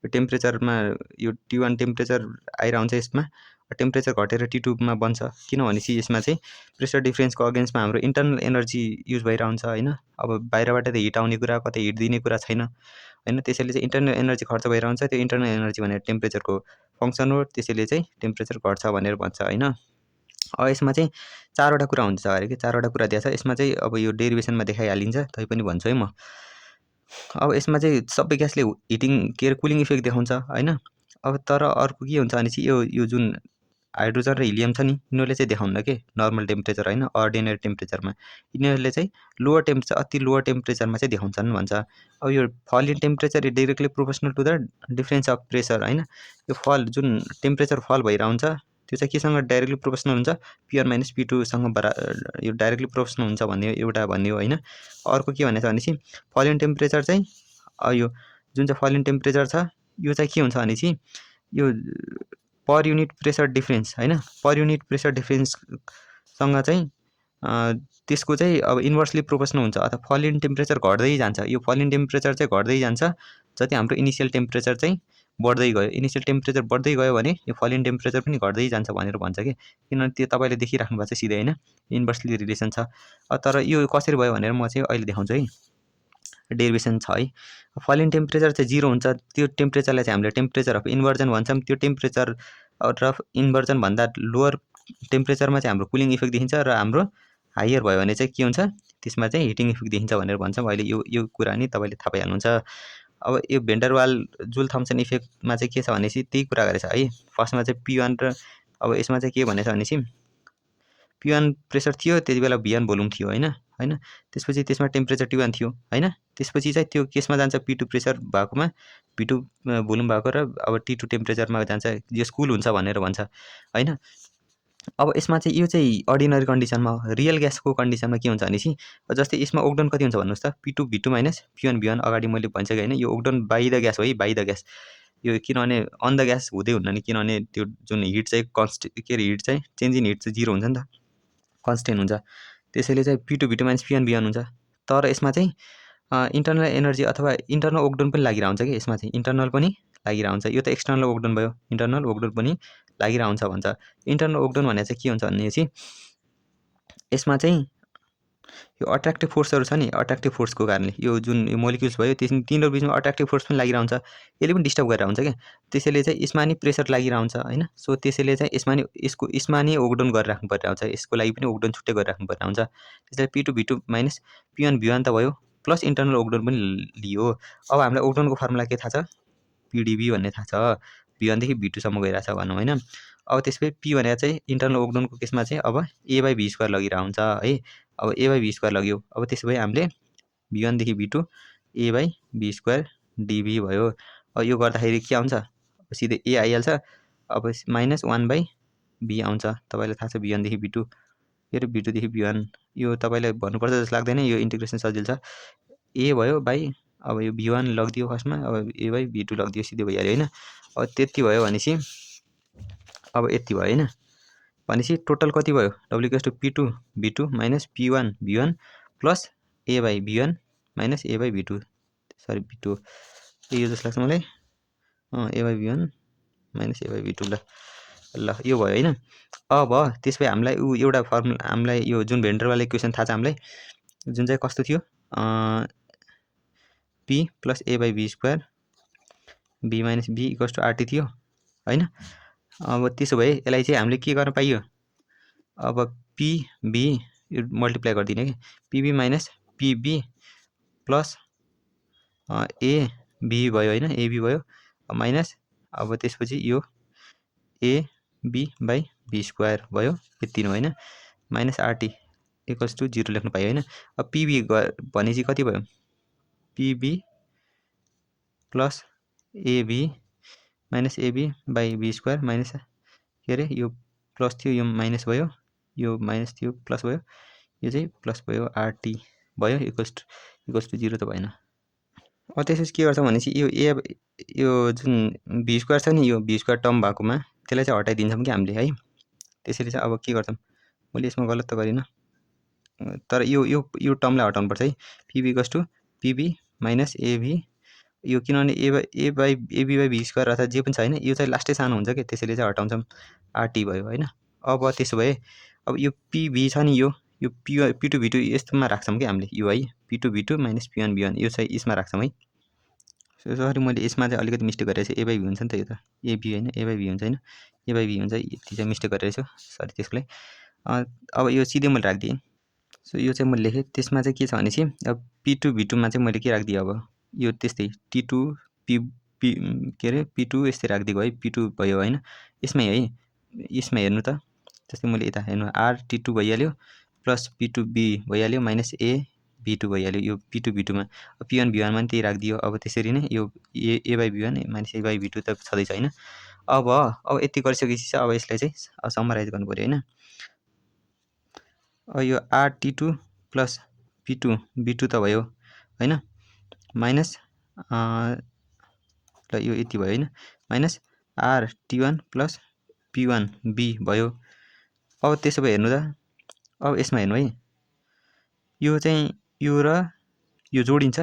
यो टेम्परेचरमा यो T1 टेम्परेचर आइरहन्छ, यसमा टेम्परेचर घटेर T2 मा बन्छ, किनभनेपछि यसमा चाहिँ प्रेसर डिफ्रेन्सको अगेन्स्टमा हाम्रो इन्टरनल एनर्जी युज भइरहन्छ होइन। अब बाहिरबाट त हिट आउने कुरा, कतै हिट दिने कुरा छैन होइन, त्यसैले चाहिँ इन्टरनल एनर्जी खर्च भइरहन्छ, त्यो इन्टरनल एनर्जी भनेर टेम्परेचरको फङ्सन हो, त्यसैले चाहिँ टेम्परेचर घट्छ भनेर भन्छ होइन। अब यसमा चाहिँ 4वटा कुरा हुन्छ अरे कि, 4वटा कुरा दिएको छ यसमा चाहिँ, अब यो डेरिभेसनमा देखाइहालिन्छ, तैपनि भन्छु है म। अब यसमा चाहिँ सबै ग्यासले हिटिङ के अरे कुलिङ इफेक्ट देखाउँछ होइन। अब तर अर्को के हुन्छ भनेपछि यो जुन हाइड्रोजन र हिलियम छ नि, यिनीहरूले चाहिँ देखाउन्न के नर्मल टेम्परेचर होइन, अर्डिनरी टेम्परेचरमा, यिनीहरूले चाहिँ लोवर टेम्परेचर, अति लोवर टेम्परेचरमा चाहिँ देखाउँछन् भन्छ। अब यो fall in temperature is directly proportional to the difference of pressure होइन। यो फल जुन टेम्परेचर फल भइरहन्छ त्यो चाहिँ केसँग डाइरेक्टली प्रोपोर्सनल हुन्छ, P1 माइनस P2सँग यो डाइरेक्टली प्रोपोर्सनल हुन्छ भन्ने एउटा भन्ने हो होइन। अर्को के भनेछ भनेपछि फल इन टेम्परेचर चाहिँ यो जुन चाहिँ फल इन टेम्परेचर छ यो चाहिँ के हुन्छ भनेपछि यो पर युनिट प्रेसर डिफ्रेन्स होइन, पर युनिट प्रेसर डिफ्रेन्ससँग चाहिँ त्यसको चाहिँ अब इन्भर्सली प्रोपोर्सनल हुन्छ, अथवा फल इन टेम्परेचर घट्दै जान्छ। यो फल इन टेम्परेचर चाहिँ घट्दै जान्छ जति हाम्रो इनिसियल टेम्परेचर चाहिँ बढ्दै गयो, इनिसियल टेम्परेचर बढ्दै गयो भने यो फल इन टेम्परेचर पनि घट्दै जान्छ भनेर भन्छ कि, किनभने त्यो तपाईँले देखिराख्नु भएको छ सिधै होइन, इन्भर्सली रिलेसन छ। तर यो कसरी भयो भनेर म चाहिँ अहिले देखाउँछु है, डेरिभेसन छ है। फल इन टेम्परेचर चाहिँ 0 हुन्छ, त्यो टेम्परेचरलाई चाहिँ हामीले टेम्परेचर अफ इन्भर्जन भन्छौँ। त्यो टेम्परेचर अफ इन्भर्जनभन्दा लोवर टेम्परेचरमा चाहिँ हाम्रो कुलिङ इफेक्ट देखिन्छ, र हाम्रो हायर भयो भने चाहिँ के हुन्छ, त्यसमा चाहिँ हिटिङ इफेक्ट देखिन्छ भनेर भन्छौँ। अहिले यो कुरा नि तपाईँले थाहा पाइहाल्नुहुन्छ। अब यो भेन्डरवाल जुल थम्सन इफेक्टमा चाहिँ के छ भनेपछि त्यही कुरा गरेछ है। फर्स्टमा चाहिँ P1 र अब यसमा चाहिँ के भनेछ भनेपछि P1 प्रेसर थियो, त्यति बेला V1 भोल्युम थियो होइन, त्यसपछि त्यसमा टेम्परेचर T1 थियो होइन, त्यसपछि चाहिँ त्यो केसमा जान्छ P2 प्रेसर भएकोमा V2 भोल्युम भएको, र अब T2 टेम्परेचरमा जान्छ, जस कुल हुन्छ भनेर भन्छ होइन। अब यसमा चाहिँ यो चाहिँ अर्डिनरी कन्डिसनमा, रियल ग्यासको कन्डिसनमा के हुन्छ भनेपछि जस्तै यसमा ओक्डन कति हुन्छ भन्नुहोस् त, P2 V2 minus P1 V1 अगाडि मैले भनिसकेँ होइन। यो ओक्डन बाई द ग्यास हो है, बाई द ग्यास। यो किनभने अन द ग्यास हुँदै हुन्न नि, किनभने त्यो जुन हिट चाहिँ हिट चाहिँ चेन्ज इन हिट चाहिँ 0 हुन्छ नि त, कन्सटेन्ट हुन्छ। त्यसैले चाहिँ P2 V2 minus P1 V1 हुन्छ। तर यसमा चाहिँ इन्टरनल एनर्जी अथवा इन्टरनल ओक्डन पनि लागिरहन्छ कि, यसमा चाहिँ इन्टरनल पनि लागिरहन्छ। यो त एक्सटर्नल ओक्डन भयो, इन्टरनल ओक्डन पनि लागिरहन्छ भन्छ। इन्टरनल ओक्डन भनेर चाहिँ के हुन्छ भनेपछि यसमा चाहिँ यो अट्र्याक्टिभ फोर्सहरू छ नि, अट्र्याक्टिभ फोर्सको कारणले यो जुन मोलिक्युल्स भयो तिनीहरू बिचमा अट्र्याक्टिभ फोर्स पनि लागिरहन्छ, यसले पनि डिस्टर्ब गरेर हुन्छ क्या। त्यसैले चाहिँ यसमा नि प्रेसर लागिरहन्छ होइन। सो त्यसैले चाहिँ यसमा नि ओक्डन गरेर राख्नु पर्ने हुन्छ, यसको लागि पनि ओक्डन छुट्टै गरेर राख्नु पर्ने हुन्छ। त्यसैले P2 V2 minus P1 V1 त भयो, प्लस इन्टरनल ओक्डन पनि लियो। अब हामीलाई ओक्डनको फर्मुला के थाहा छ, PdV भन्ने थाहा छ, V1देखि V2सम्म गइरहेछ भनौँ होइन। अब त्यसपछि P भनेर चाहिँ इन्टरनल ओक्डनको केसमा चाहिँ अब A/V² लगिरहेको हुन्छ है। अब A/V² लग्यो, अब त्यसो भए हामीले V1देखि V2 A/V² dV भयो। अब यो गर्दाखेरि के आउँछ, सिधै A आइहाल्छ। अब माइनस 1/V आउँछ, तपाईँलाई थाहा छ V1देखि V2 र V2देखि V1, यो तपाईँलाई भन्नुपर्छ जस्तो लाग्दैन, यो इन्टिग्रेसन सजिलो छ। A भयो बाई, अब यो V1 लगिदियो फर्स्टमा, अब A/V2 लगिदियो, सिधै भइहाल्यो होइन। अब त्यति भयो भनेपछि अब यति भयो होइन, भनेपछि टोटल कति भयो, W P2 V2 minus P1 V1 plus A/V1 minus A/V2, sorry V2 यो जस्तो लाग्छ मलाई, A/V1 माइनस A/V2 ल यो भयो होइन। अब त्यसपछि हामीलाई एउटा फर्मुला, हामीलाई यो जुन भेन्डरवाल इक्वेसन थाहा छ हामीलाई, जुन चाहिँ कस्तो थियो, P plus A/V² B minus B equals to RT थियो होइन। अब त्यसो भए यसलाई चाहिँ हामीले के गर्न पाइयो, अब PB यो मल्टिप्लाई गरिदिने कि, PB minus PB plus AB भयो होइन, AB भयो माइनस, अब त्यसपछि यो AB/V² भयो, यति नै होइन, माइनस RT इक्वल्स टु 0 लेख्नु पायो होइन। अब PB भनेपछि कति भयो, PB plus AB minus AB/V² minus के अरे यो प्लस थियो, यो माइनस भयो, यो माइनस थियो प्लस भयो, यो चाहिँ प्लस भयो, RT भयो, इक्वल्स टु 0 त भएन। अब त्यसपछि के गर्छ भनेपछि यो जुन V² छ नि, यो V² टर्म भएकोमा त्यसलाई चाहिँ हटाइदिन्छौँ कि हामीले है। त्यसैले चाहिँ अब के गर्छौँ, मैले यसमा गलत त गरिनँ, तर यो टर्मलाई हटाउनुपर्छ है। PB equals to PB minus AB, यो किनभने AB/V² अथवा जे पनि छ होइन, यो चाहिँ लास्टै सानो हुन्छ कि, त्यसैले चाहिँ हटाउँछौँ, RT भयो होइन। अब त्यसो भए अब यो PB छ नि, यो P2 V2 यस्तोमा राख्छौँ कि हामीले, यो है P2 V2 minus P1 V1 यो चाहिँ यसमा राख्छौँ है। सरी मैले यसमा चाहिँ अलिकति मिस्टेक गरेको छु, A/V हुन्छ नि त, यो त AB होइन, A/V हुन्छ होइन, A/V हुन्छ, यति चाहिँ मिस्टेक गरेको छु, सरी त्यसको लागि। अब यो सिधै मैले राखिदिएँ। सो यो चाहिँ मैले लेखेँ। त्यसमा चाहिँ के छ भनेपछि अब P2 V2मा चाहिँ मैले के राखिदिएँ, अब यो त्यस्तै T2 के अरे P2 यस्तै राखिदिएको है, P2 भयो होइन। यसमै है, यसमा हेर्नु त, जस्तै मैले यता हेर्नु RT2 भइहाल्यो प्लस P2B भइहाल्यो माइनस A/V2 भइहाल्यो, यो P2 V2मा। P1 V1मा पनि त्यही राखिदियो। अब त्यसरी नै यो A/V1 माइनस A/V2 त छँदैछ होइन। अब यति गरिसकेपछि चाहिँ अब यसलाई चाहिँ समराइज गर्नु पऱ्यो होइन। अब यो RT2 प्लस P2 V2 त भयो होइन, माइनस ल यो यति भयो होइन, minus RT1 plus P1 B भयो। अब त्यसो भए हेर्नु त, अब यसमा हेर्नु है, यो चाहिँ यो र यो जोडिन्छ,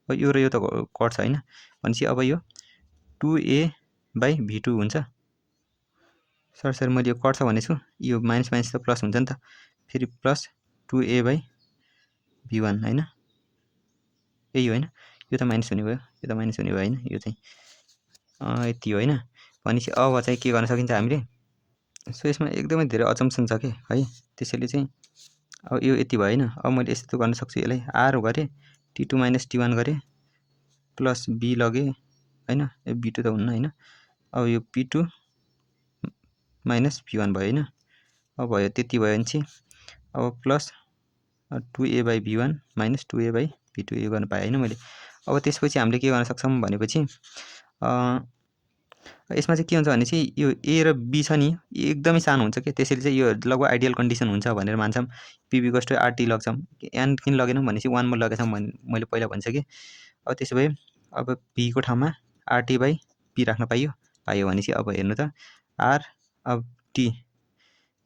यो र यो त घट्छ होइन, भनेपछि अब यो 2a/v2 हुन्छ। सर मैले यो कट्छ भनेछु, यो माइनस माइनस त प्लस हुन्छ नि त, फेरि प्लस 2a/v1 हैन, यही हो हैन, यो त माइनस हुने भयो, यो त माइनस हुने भयो हैन, यो चाहिँ यति हो हैन। भनेपछि अब चाहिँ के गर्न सकिन्छ हामीले, सो यसमा एकदमै धेरै अजम्पसन छ के है, त्यसैले चाहिँ अब यो यति भयो हैन। अब मैले यस्तो गर्न सक्छु, यसलाई r गरे t2 - t1 गरे प्लस b लगे हैन, यो b2 त हुन्न हैन। अब यो p2 - p1 भयो हैन। अब भयो त्यति भयो भने चाहिँ अब प्लस 2a/v1 - 2a/v2 यो गर्न पाएँ हैन मैले। अब त्यसपछि हामीले के गर्न सक्छौं भनेपछि यसमा चाहिँ के हुन्छ भने चाहिँ यो a र b छ नि एकदमै सानो हुन्छ के, त्यसैले चाहिँ यो लगभग आइडियल कन्डिसन हुन्छ भनेर मान्छौं। p = rt लग्छौं, n किन लगेनौं भनेपछि 1 मा लगेछौं मैले पहिला भनिसके। अब त्यसो भए अब b को ठाउँमा rt/p राख्न पाइयो भनेपछि अब हेर्नु त r अब t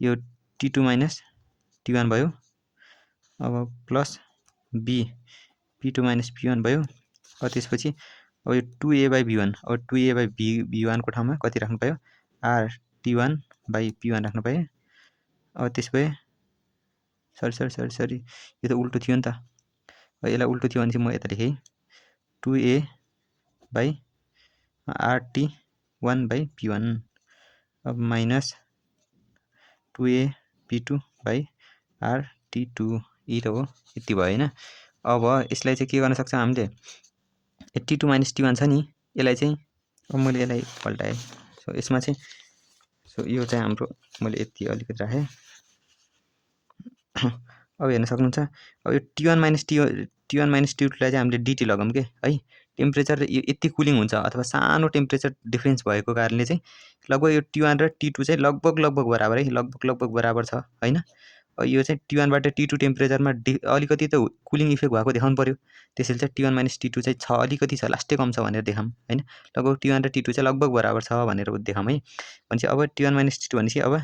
यो t2 - t1 भयो, अब प्लस b p2 - p1 भयो। अब त्यसपछि अब यो 2a/v1, अब 2a/v1 को ठाउँमा कति राख्नु पायो, rt1/p1 राख्नु पाएँ। अब त्यसपछि सरी यो त उल्टो थियो नि त, यसलाई उल्टो थियो भने चाहिँ म यता लेखेँ 2a/rt1/p1 अब माइनस 2a/p2/rt2 यी त हो, यति भयो हैन। अब यसलाई चाहिँ के गर्न सक्छौं हामीले, t2 - t1 छ नि यसलाई चाहिँ अब मैले यसलाई पल्टाएँ, सो यसमा चाहिँ सो यो चाहिँ हाम्रो मैले यति अलिकति राखेँ। अब हेर्न सक्नुहुन्छ, अब यो t1 - t2 लाई चाहिँ हामीले dt लगाउँ के है, टेम्परेचर यो यति कुलिङ हुन्छ अथवा सानो टेम्परेचर डिफरेन्स भएको कारणले चाहिँ लगभग यो t1 र t2 चाहिँ लगभग बराबर है, लगभग बराबर छ हैन। यो चाहिँ t1 बाट t2 टेम्परेचरमा अलिकति त कुलिङ इफेक्ट भएको देखाउनु पर्यो, त्यसैले चाहिँ t1 - t2 चाहिँ छ, अलिकति छ, लास्टै कम छ भनेर देखाऊँ हैन। लगभग t1 र t2 चाहिँ लगभग बराबर छ भनेर देखाऊँ है। भनेपछि अब t1 - t2 भनेपछि अब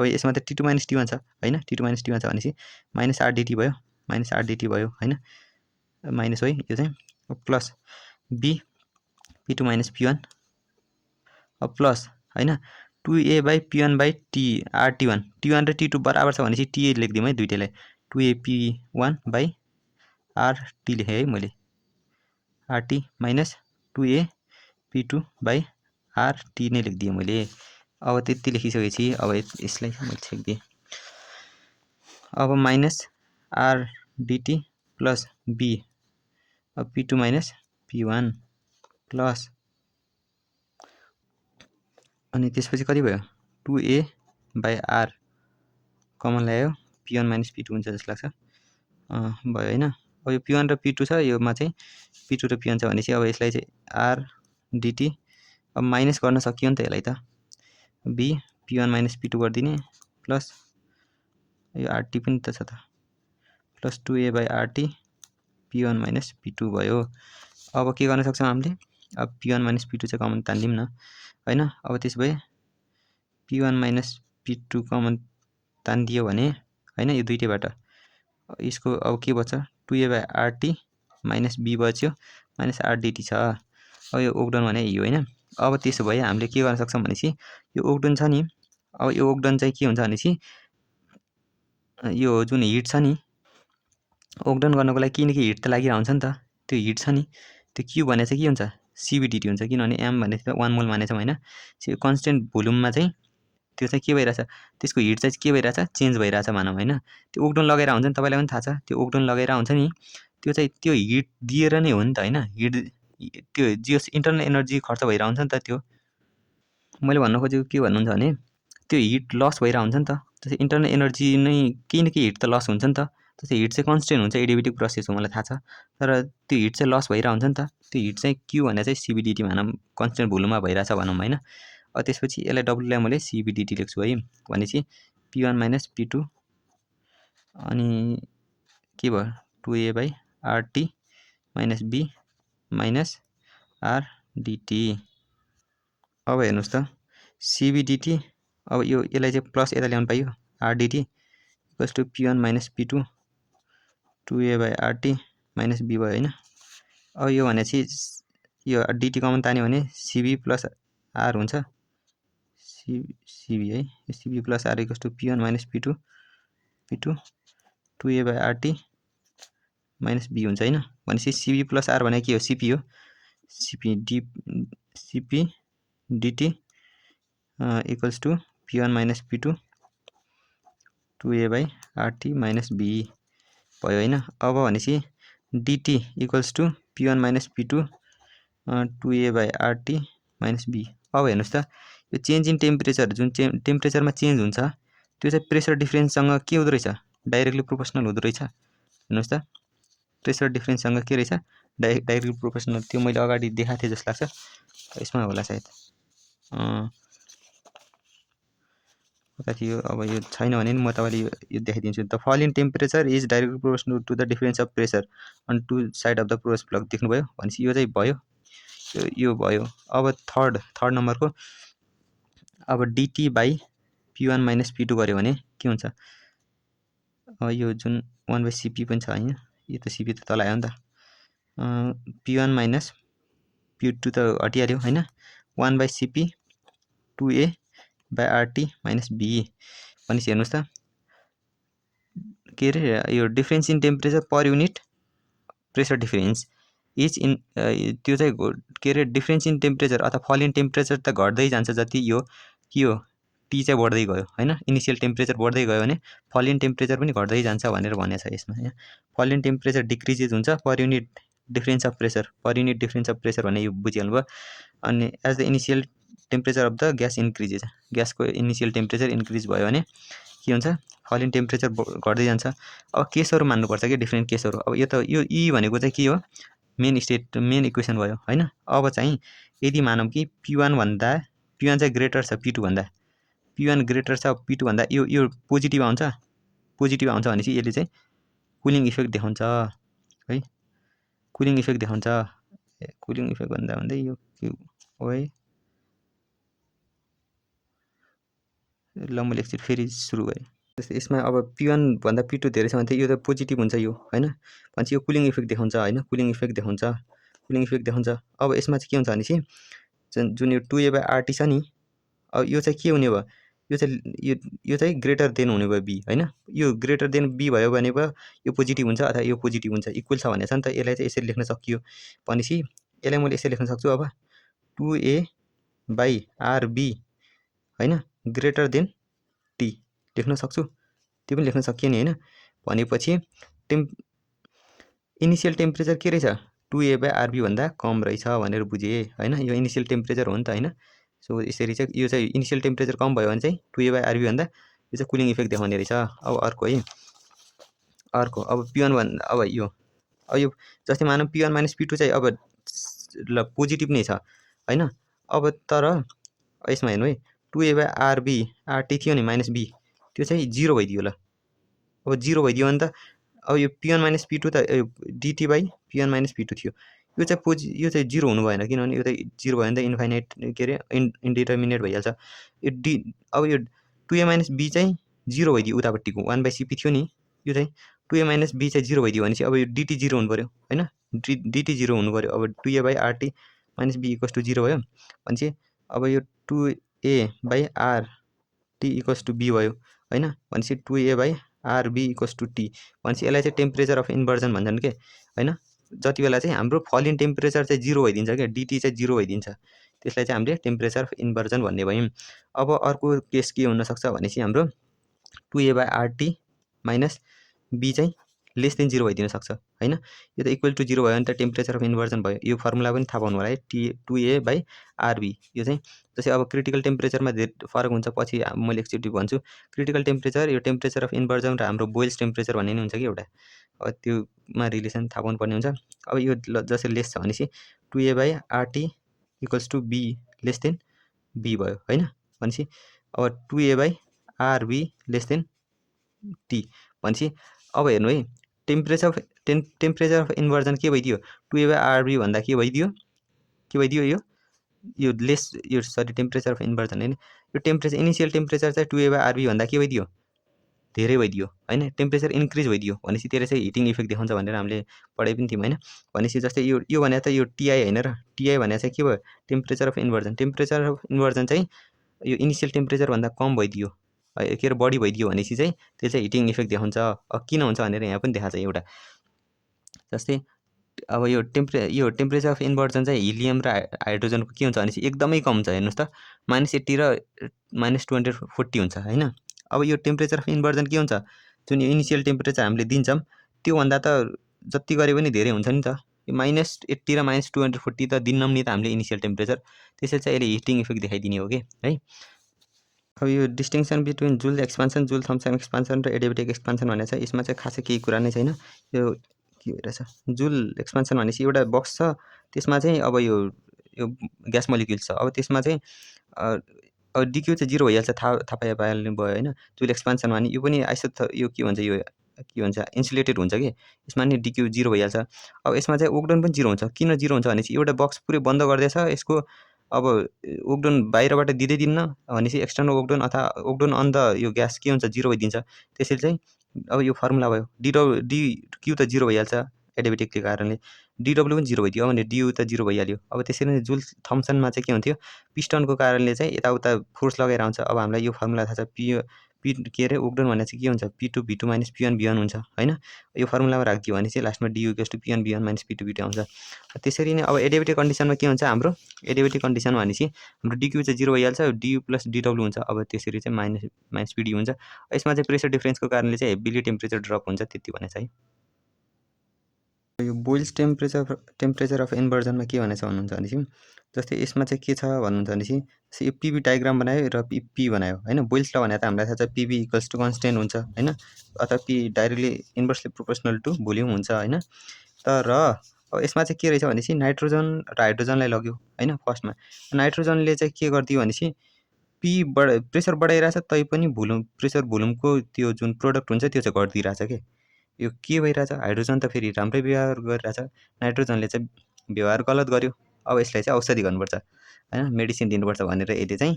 यसमा त t2 - t1 छ हैन, t2 - t1 छ भनेपछि -rdt भयो, -rdt भयो हैन, माइनस है यो चाहिँ प्लस b p2 - p1 अब प्लस हैन 2a/p1/rt1, t1 र t2 बराबर छ भनेपछि t लेख्दिम है दुईटैलाई, 2a/p1/rt लेखेँ है मैले, rt माइनस 2a/p2/rt नै लेखिदिएँ मैले। अब त्यति लेखिसकेपछि अब यसलाई मैले छेक्दिएँ। अब माइनस rdt प्लस b अब p2 - p1 प्लस अनि त्यसपछि कति भयो 2a/r कमन ल्यायो, p1 - p2 हुन्छ जस्तो लाग्छ, भयो हैन। अब यो p1 र p2 छ, योमा चाहिँ p2 र p1 छ भनेपछि अब यसलाई चाहिँ rdt अब माइनस गर्न सकियो नि त यसलाई त, b p1 - p2 गरिदिने प्लस यो rt पनि त छ त, प्लस 2a/rt p1 - p2 भयो। अब के गर्न सक्छौं हामीले, अब p1 - p2 चाहिँ कमन तान्दिम न हैन। अब त्यसो भए p1 - p2 कमन तान्दियो भने हैन, यो दुईटैबाट यसको अब के बच्छ 2a/rt माइनस b बच्यो माइनस rdt छ। अब यो ओक्डन भने यो हैन। अब त्यसो भए हामीले के गर्न सक्छौं भनेपछि यो ओक्डन छ नि, अब यो ओक्डन चाहिँ के हुन्छ भनेपछि यो जुन हिट छ नि, ओक्डन गर्नको लागि किनकि हिट त लागिरहन्छ नि त, त्यो हिट छ नि त्यो q भने चाहिँ के हुन्छ cvdt हुन्छ, किनभने m भने चाहिँ 1 मोल मानेछौं हैन। कन्स्टेन्ट भोल्युममा चाहिँ त्यो चाहिँ के भइराछ, त्यसको हिट चाहिँ के भइराछ, चेन्ज भइराछ भनौं हैन। त्यो ओक्डन लगाएर हुन्छ नि, तपाईलाई पनि थाहा छ, त्यो ओक्डन लगाएर हुन्छ नि, त्यो चाहिँ त्यो हिट दिएर नै हो नि त हैन, हिट त्यो जस इन्टरनल एनर्जी खर्च भइरा हुन्छ नि त त्यो। मैले भन्न खोजेको के भन्नुहुन्छ भने त्यो हिट लस भइरा हुन्छ नि त, त्यसै इन्टरनल एनर्जी नै केही न केही हिट त लस हुन्छ नि त, त्यसै हिट चाहिँ कन्स्टेन्ट हुन्छ, एडियाबेटिक प्रोसेस हो मलाई थाहा छ, तर त्यो हिट चाहिँ लस भइरा हुन्छ नि त, त्यो हिट चाहिँ q भने चाहिँ cvdt भनौं, कन्स्टेन्ट भोल्युममा भइराछ भनौं हैन। अब त्यसपछि यसलाई w लाई मैले cvdt लेख्छु है, भनेपछि p1 - p2 अनि के भयो 2a/rt minus b minus rdt। अब हेर्नुस् त cvdt, अब यसलाई चाहिँ प्लस यता ल्याउनु पाइयो, rdt equals to p1 - p2 2a/rt minus b भयो हैन। अब यो भनेपछि यो डिटी कमन तान्यो भने सिबी प्लस आर हुन्छ सिबी है CB plus R equals to P one minus P two 2a by RT minus B हुन्छ हैन भनेपछि सिबी प्लस आर भने के हो सिपी हो CP DT equals to P one minus P two 2a by RT minus B भयो हैन अब भनेपछि DT equals to P one minus P two 2a by RT minus B अब हेर्नुहोस् त यो चेन्ज इन टेम्परेचर जुन टेम्परेचरमा चेन्ज हुन्छ त्यो चाहिँ प्रेसर डिफरेन्ससँग के हुँदो रहेछ डाइरेक्टली प्रोपोर्सनल हुँदो रहेछ हेर्नुहोस् त प्रेसर डिफरेन्ससँग के रहेछ डाइरेक्टली प्रोपोर्सनल त्यो मैले अगाडि देखाएको थिएँ जस्तो लाग्छ यसमा होला सायद कता थियो अब यो छैन भने म तपाईले यो देखाइदिन्छु the fall in temperature is directly proportional to the difference of pressure on two side of the process block देख्नुभयो भनेपछि यो चाहिँ भयो यो भयो अब थर्ड नम्बरको अब डिटी बाई पी1 माइनस पी2 गर्यो भने के हुन्छ यो जुन 1 बाई सिपी पनि छ हैन यो त सिपी त तल आयो नि त पी1 माइनस पी2 त हटिहाल्यो हैन 1 by CP 2a by RT minus B भनेपछि हेर्नुहोस् त के अरे यो difference in temperature per unit pressure difference is in त्यो चाहिँ के अरे डिफरेन्स इन टेम्परेचर अथवा फल इन टेम्परेचर त घट्दै जान्छ जति यो के हो टी चाहिँ बढ्दै गयो हैन इनिशियल टेम्परेचर बढ्दै गयो भने फल इन टेम्परेचर पनि घट्दै जान्छ भनेर भनेको छ यसमा हैन फल इन टेम्परेचर डिक्रिजेज हुन्छ per unit difference of pressure भने यो बुझिहाल्नु भयो अनि as the initial temperature of the gas increases ग्यासको इनिशियल टेम्परेचर इन्क्रिज भयो भने के हुन्छ फल इन टेम्परेचर घट्दै जान्छ अब केसहरू मान्नुपर्छ कि डिफ्रेन्ट केसहरू अब यो त यो ई भनेको चाहिँ के हो मेन इक्वेसन भयो हैन अब चाहिँ यदि मानौँ कि P1 चाहिँ ग्रेटर छ P2 भन्दा P1 ग्रेटर छ P2 भन्दा यो पोजिटिभ आउँछ भनेपछि यसले चाहिँ कुलिङ इफेक्ट देखाउँछ है कुलिङ इफेक्ट देखाउँछ कुलिङ इफेक्ट भन्दै यो के हो है ल मैले एकचोटि फेरि सुरु गरेँ यसमा अब P1 भन्दा P2 धेरै छ भने त यो त पोजिटिभ हुन्छ यो हैन भनेपछि यो कुलिङ इफेक्ट देखाउँछ हैन कुलिङ इफेक्ट देखाउँछ अब यसमा चाहिँ के हुन्छ भनेपछि जुन यो 2a बाई आरटी छ नि अब यो चाहिँ के हुने भयो यो चाहिँ ग्रेटर देन हुने भयो बी हैन यो ग्रेटर देन बी भयो भने यो पोजिटिभ हुन्छ अथवा यो पोजिटिभ हुन्छ इक्वल छ भनेको छ नि त यसलाई चाहिँ यसरी लेख्न सकियो भनेपछि यसलाई मैले यसरी लेख्न सक्छु अब 2a बाई आरबी हैन ग्रेटर देन टी लेख्न सक्छु त्यो पनि लेख्न सकियो नि हैन भनेपछि इनिशियल टेम्परेचर के रहेछ 2a बाई आरबी भन्दा कम रहेछ भनेर बुझे हैन यो इनिशियल टेम्परेचर हो नि त हैन सो यसरी चाहिँ यो चाहिँ इनिशियल टेम्परेचर कम भयो भने चाहिँ 2a बाई आरबी भन्दा यो चाहिँ कुलिङ इफेक्ट देखाउने रहेछ अब अर्को अब P1 भन्दा अब यो जस्तै मानौँ P1 माइनस P2 चाहिँ अब ल पोजिटिभ नै छ हैन अब तर यसमा हेर्नु है 2a बाई आरबी आरटी थियो नि माइनस बी त्यो चाहिँ 0 भइदियो ल अब 0 भइदियो भने त अब यो P1 माइनस P2 त dt by P1 minus P2 थियो यो चाहिँ 0 हुनु भएन किनभने यो त 0 भयो भने त इन्फाइनाइट के अरे इन्डिटर्मिनेट भइहाल्छ यो अब यो 2a माइनस बी चाहिँ 0 भइदियो उतापट्टिको 1 बाई सिपी थियो नि यो चाहिँ 2a माइनस बी चाहिँ 0 भइदियो भनेपछि अब यो डिटी 0 हुनु पऱ्यो हैन डिटी 0 हुनु पऱ्यो अब 2a by RT minus B equals to 0 भयो भनेपछि अब यो 2a by RT equals to B भयो हैन भनेपछि 2a by RB equals to T भनेपछि यसलाई चाहिँ टेम्परेचर अफ इन्भर्जन भन्छन् के हैन जति बेला चाहिँ हाम्रो फल इन टेम्परेचर चाहिँ 0 भइदिन्छ क्या डिटी चाहिँ 0 भइदिन्छ त्यसलाई चाहिँ हामीले टेम्परेचर अफ इन्भर्जन भन्ने भयौँ अब अर्को केस के हुनसक्छ भनेपछि हाम्रो 2a by RT minus B चाहिँ लेस देन 0 भइदिन सक्छ हैन यो त इक्वल टु 0 भयो भने त टेम्परेचर अफ इन्भर्जन भयो यो फर्मुला पनि थाहा पाउनु होला है 2a बाई आरबी यो चाहिँ जस्तै अब क्रिटिकल टेम्परेचरमा धेरै फरक हुन्छ पछि मैले एकचोटि भन्छु क्रिटिकल टेम्परेचर यो टेम्परेचर अफ इन्भर्जन र हाम्रो बोइल्स टेम्परेचर भन्ने नि हुन्छ कि एउटा अब त्योमा रिलेसन थाहा पाउनुपर्ने हुन्छ अब यो जसरी लेस छ भनेपछि 2a by RT equals to B less than B भयो हैन भनेपछि अब 2a by RB less than T भनेपछि अब हेर्नु है टेम्परेचर अफ इन्भर्जन के भइदियो 2a बाई आरबी भन्दा के भइदियो यो लेस यो सरी टेम्परेचर अफ इन्भर्जन हैन यो टेम्परेचर इनिशियल टेम्परेचर चाहिँ 2a बाई आरबी भन्दा के भइदियो धेरै भइदियो हैन, टेम्परेचर इन्क्रिज भइदियो भनेपछि त्यसले चाहिँ हिटिङ इफेक्ट देखाउँछ भनेर हामीले पढाइ पनि थियौँ हैन। भनेपछि जस्तै यो भने त यो टिआई हैन र, टिआई भने चाहिँ के भयो, temperature of inversion. Temperature of inversion चाहिँ यो इनिसियल टेम्परेचर भन्दा कम भइदियो के अरे बढी भइदियो भनेपछि चाहिँ त्यो चाहिँ हिटिङ इफेक्ट देखाउँछ। किन हुन्छ भनेर यहाँ पनि देखाएको छ एउटा। जस्तै अब यो टेम्परेचर अफ इन्भर्जन चाहिँ हिलियम र हाइड्रोजनको के हुन्छ भनेपछि एकदमै कम हुन्छ। हेर्नुहोस् त -80 र -240 हुन्छ हैन। अब यो टेम्परेचर अफ इन्भर्जन के हुन्छ, जुन इनिसियल टेम्परेचर हामीले दिन्छौँ त्योभन्दा त जति गरे पनि धेरै हुन्छ नि त। यो -80 र -240 त दिन्नौँ नि त हामीले इनिसियल टेम्परेचर, त्यसैले चाहिँ यसले हिटिङ इफेक्ट देखाइदिने हो कि है। अब यो डिस्टिङसन बिट्विन जुल एक्सपान्सन, जुल थम्सन एक्सपान्सन र एडियाबेटिक एक्सपान्सन भनेको छ, यसमा चाहिँ खासै केही कुरा नै छैन। यो के भइरहेछ, जुल एक्सपान्सन भनेपछि एउटा बक्स छ, त्यसमा चाहिँ अब यो ग्यास मोलिक्युल्स छ। अब त्यसमा चाहिँ अब डिक्यु चाहिँ 0 भइहाल्छ, थाहा पाइहाल्नु भयो हैन। जुल एक्सपान्सन भने यो पनि यो के भन्छ, यो के भन्छ इन्सुलेटेड हुन्छ कि, यसमा नि डिक्यु 0 भइहाल्छ। अब यसमा चाहिँ ओक्डन पनि 0 हुन्छ। किन 0 हुन्छ भनेपछि एउटा बक्स पुरै बन्द गर्दैछ, यसको अब ओक्डन बाहिरबाट दिँदै दिन्न भनेपछि एक्सटर्नल ओक्डन अथवा ओक्डन अन द यो ग्यास के हुन्छ 0 भइदिन्छ। त्यसैले चाहिँ अब यो फर्मुला भयो, डिक्यु त 0 भइहाल्छ एडियाबेटिकको कारणले, डिडब्ल्यु पनि 0 भइदियो भने डियु त 0 भइहाल्यो। अब त्यसरी नै जुल थम्सनमा चाहिँ के हुन्थ्यो, पिस्टनको कारणले चाहिँ यताउता फोर्स लगाएर आउँछ। अब हामीलाई यो फर्मुला थाहा छ, पी के अरे ओक्डन भने चाहिँ के हुन्छ, P2 V2 - P1 V1 हुन्छ हैन। यो फर्मुलामा राखिदियो भने चाहिँ लास्टमा डियु = P1 V1 - P2 V2 आउँछ। त्यसरी नै अब एडियाबेटिक कन्डिसनमा के हुन्छ हाम्रो, एडियाबेटिक कन्डिसन भनेपछि हाम्रो डिक्यु चाहिँ 0 भइहाल्छ, डियु प्लस डिडब्ल्यु हुन्छ। अब त्यसरी चाहिँ माइनस पिडी हुन्छ। यसमा चाहिँ प्रेसर डिफरेन्सको कारणले चाहिँ हेभिली टेम्परेचर ड्रप हुन्छ, त्यति भनेको छ है। यो बोइल्स टेम्परेचर अफ इन्भर्जनमा के भनेछ भन्नुहुन्छ भनेपछि, जस्तै यसमा चाहिँ के छ भन्नुहुन्छ भनेपछि यो पिभी डायग्राम बनायो र पी बनायो हैन। बोइल्स ल भने त हामीलाई थाहा छ पिभी = कन्स्टेन्ट हुन्छ हैन, अथवा P directly inversely proportional to volume हुन्छ हैन। तर अब यसमा चाहिँ के रहेछ भनेपछि नाइट्रोजन र हाइड्रोजनलाई लग्यो हैन। फर्स्टमा नाइट्रोजनले चाहिँ के गरिदियो भनेपछि प्रेसर बढाइरहेछ, तैपनि प्रेसर भोल्युमको त्यो जुन प्रोडक्ट हुन्छ त्यो चाहिँ घटिदिइरहेछ के। यो के भइरहेछ, हाइड्रोजन त फेरि राम्रै व्यवहार गरिरहेछ, नाइट्रोजनले चाहिँ व्यवहार गलत गर्यो। अब यसलाई चाहिँ औषधि गर्नुपर्छ हैन, मेडिसिन दिनुपर्छ भनेर यसले चाहिँ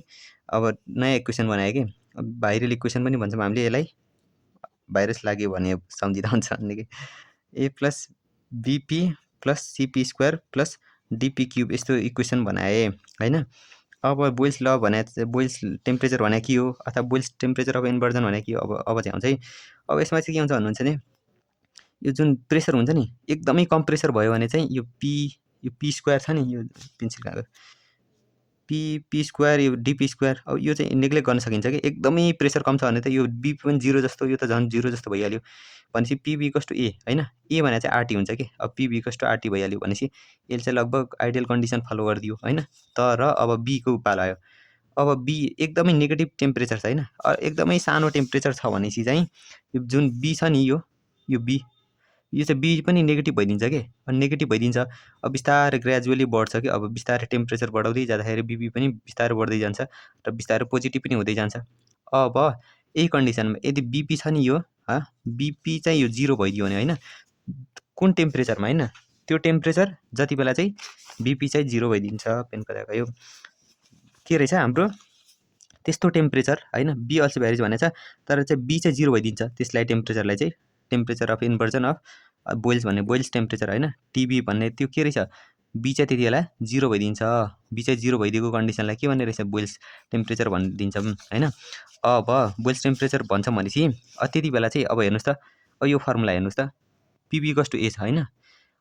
अब नयाँ इक्वेसन बनायो कि। भाइरल इक्वेसन पनि भन्छौँ हामीले यसलाई, भाइरस लाग्यो भने सम्झिँदा हुन्छ भन्ने कि। A + BP + CP² + DP³ यस्तो इक्वेसन बनाए हैन। अब बोइल्स ल भने बोइल्स टेम्परेचर भने के हो, अथवा बोइल्स टेम्परेचर अफ इन्भर्जन भने के हो, अब चाहिँ आउँछ है। अब यसमा चाहिँ के हुन्छ भन्नुहुन्छ भने, यो जुन प्रेसर हुन्छ नि एकदमै कम प्रेसर भयो भने चाहिँ यो P² छ नि, यो पेन्सिल कागज P² यो DP², अब यो चाहिँ नेग्लेक्ट गर्न सकिन्छ कि। एकदमै प्रेसर कम छ भने त यो BP पनि 0 जस्तो, यो त झन् 0 जस्तो भइहाल्यो भनेपछि PV = A हैन। A भने चाहिँ RT हुन्छ कि। अब PV = RT भइहाल्यो भनेपछि यसले चाहिँ लगभग आइडियल कन्डिसन फलो गरिदियो हैन। तर अब B को पालो आयो। अब B एकदमै नेगेटिभ टेम्परेचर छ हैन, एकदमै सानो टेम्परेचर छ भनेपछि चाहिँ यो जुन B छ नि, यो B, यो चाहिँ B पनि नेगेटिभ भइदिन्छ के। नेगेटिभ भइदिन्छ, अब बिस्तारै ग्रेजुअली बढ्छ कि। अब बिस्तारै टेम्परेचर बढाउँदै जाँदाखेरि BB पनि बिस्तारै बढ्दै जान्छ र बिस्तारै पोजिटिभ पनि हुँदै जान्छ। अब यही कन्डिसनमा यदि BP छ नि, यो BP चाहिँ यो 0 भइदियो भने हैन, कुन टेम्परेचरमा हैन, त्यो टेम्परेचर जति बेला चाहिँ BP चाहिँ 0 भइदिन्छ। पेन कता गयो, के रहेछ हाम्रो त्यस्तो टेम्परेचर हैन, B अल्सो भ्यारिज भनेछ, तर चाहिँ B चाहिँ 0 भइदिन्छ। त्यसलाई टेम्परेचरलाई चाहिँ temperature of inversion of boils भन्ने बोइल्स टेम्परेचर हैन, TB भन्ने त्यो के रहेछ, B चाहिँ त्यति बेला 0 भइदिन्छ। B चाहिँ 0 भइदिएको कन्डिसनलाई के भन्ने रहेछ, बोइल्स टेम्परेचर भनिदिन्छौँ हैन। अब बोइल्स टेम्परेचर भन्छौँ भनेपछि त्यति बेला चाहिँ अब हेर्नुहोस् त, अब यो फर्मुला हेर्नुहोस् त, PV = A छ हैन।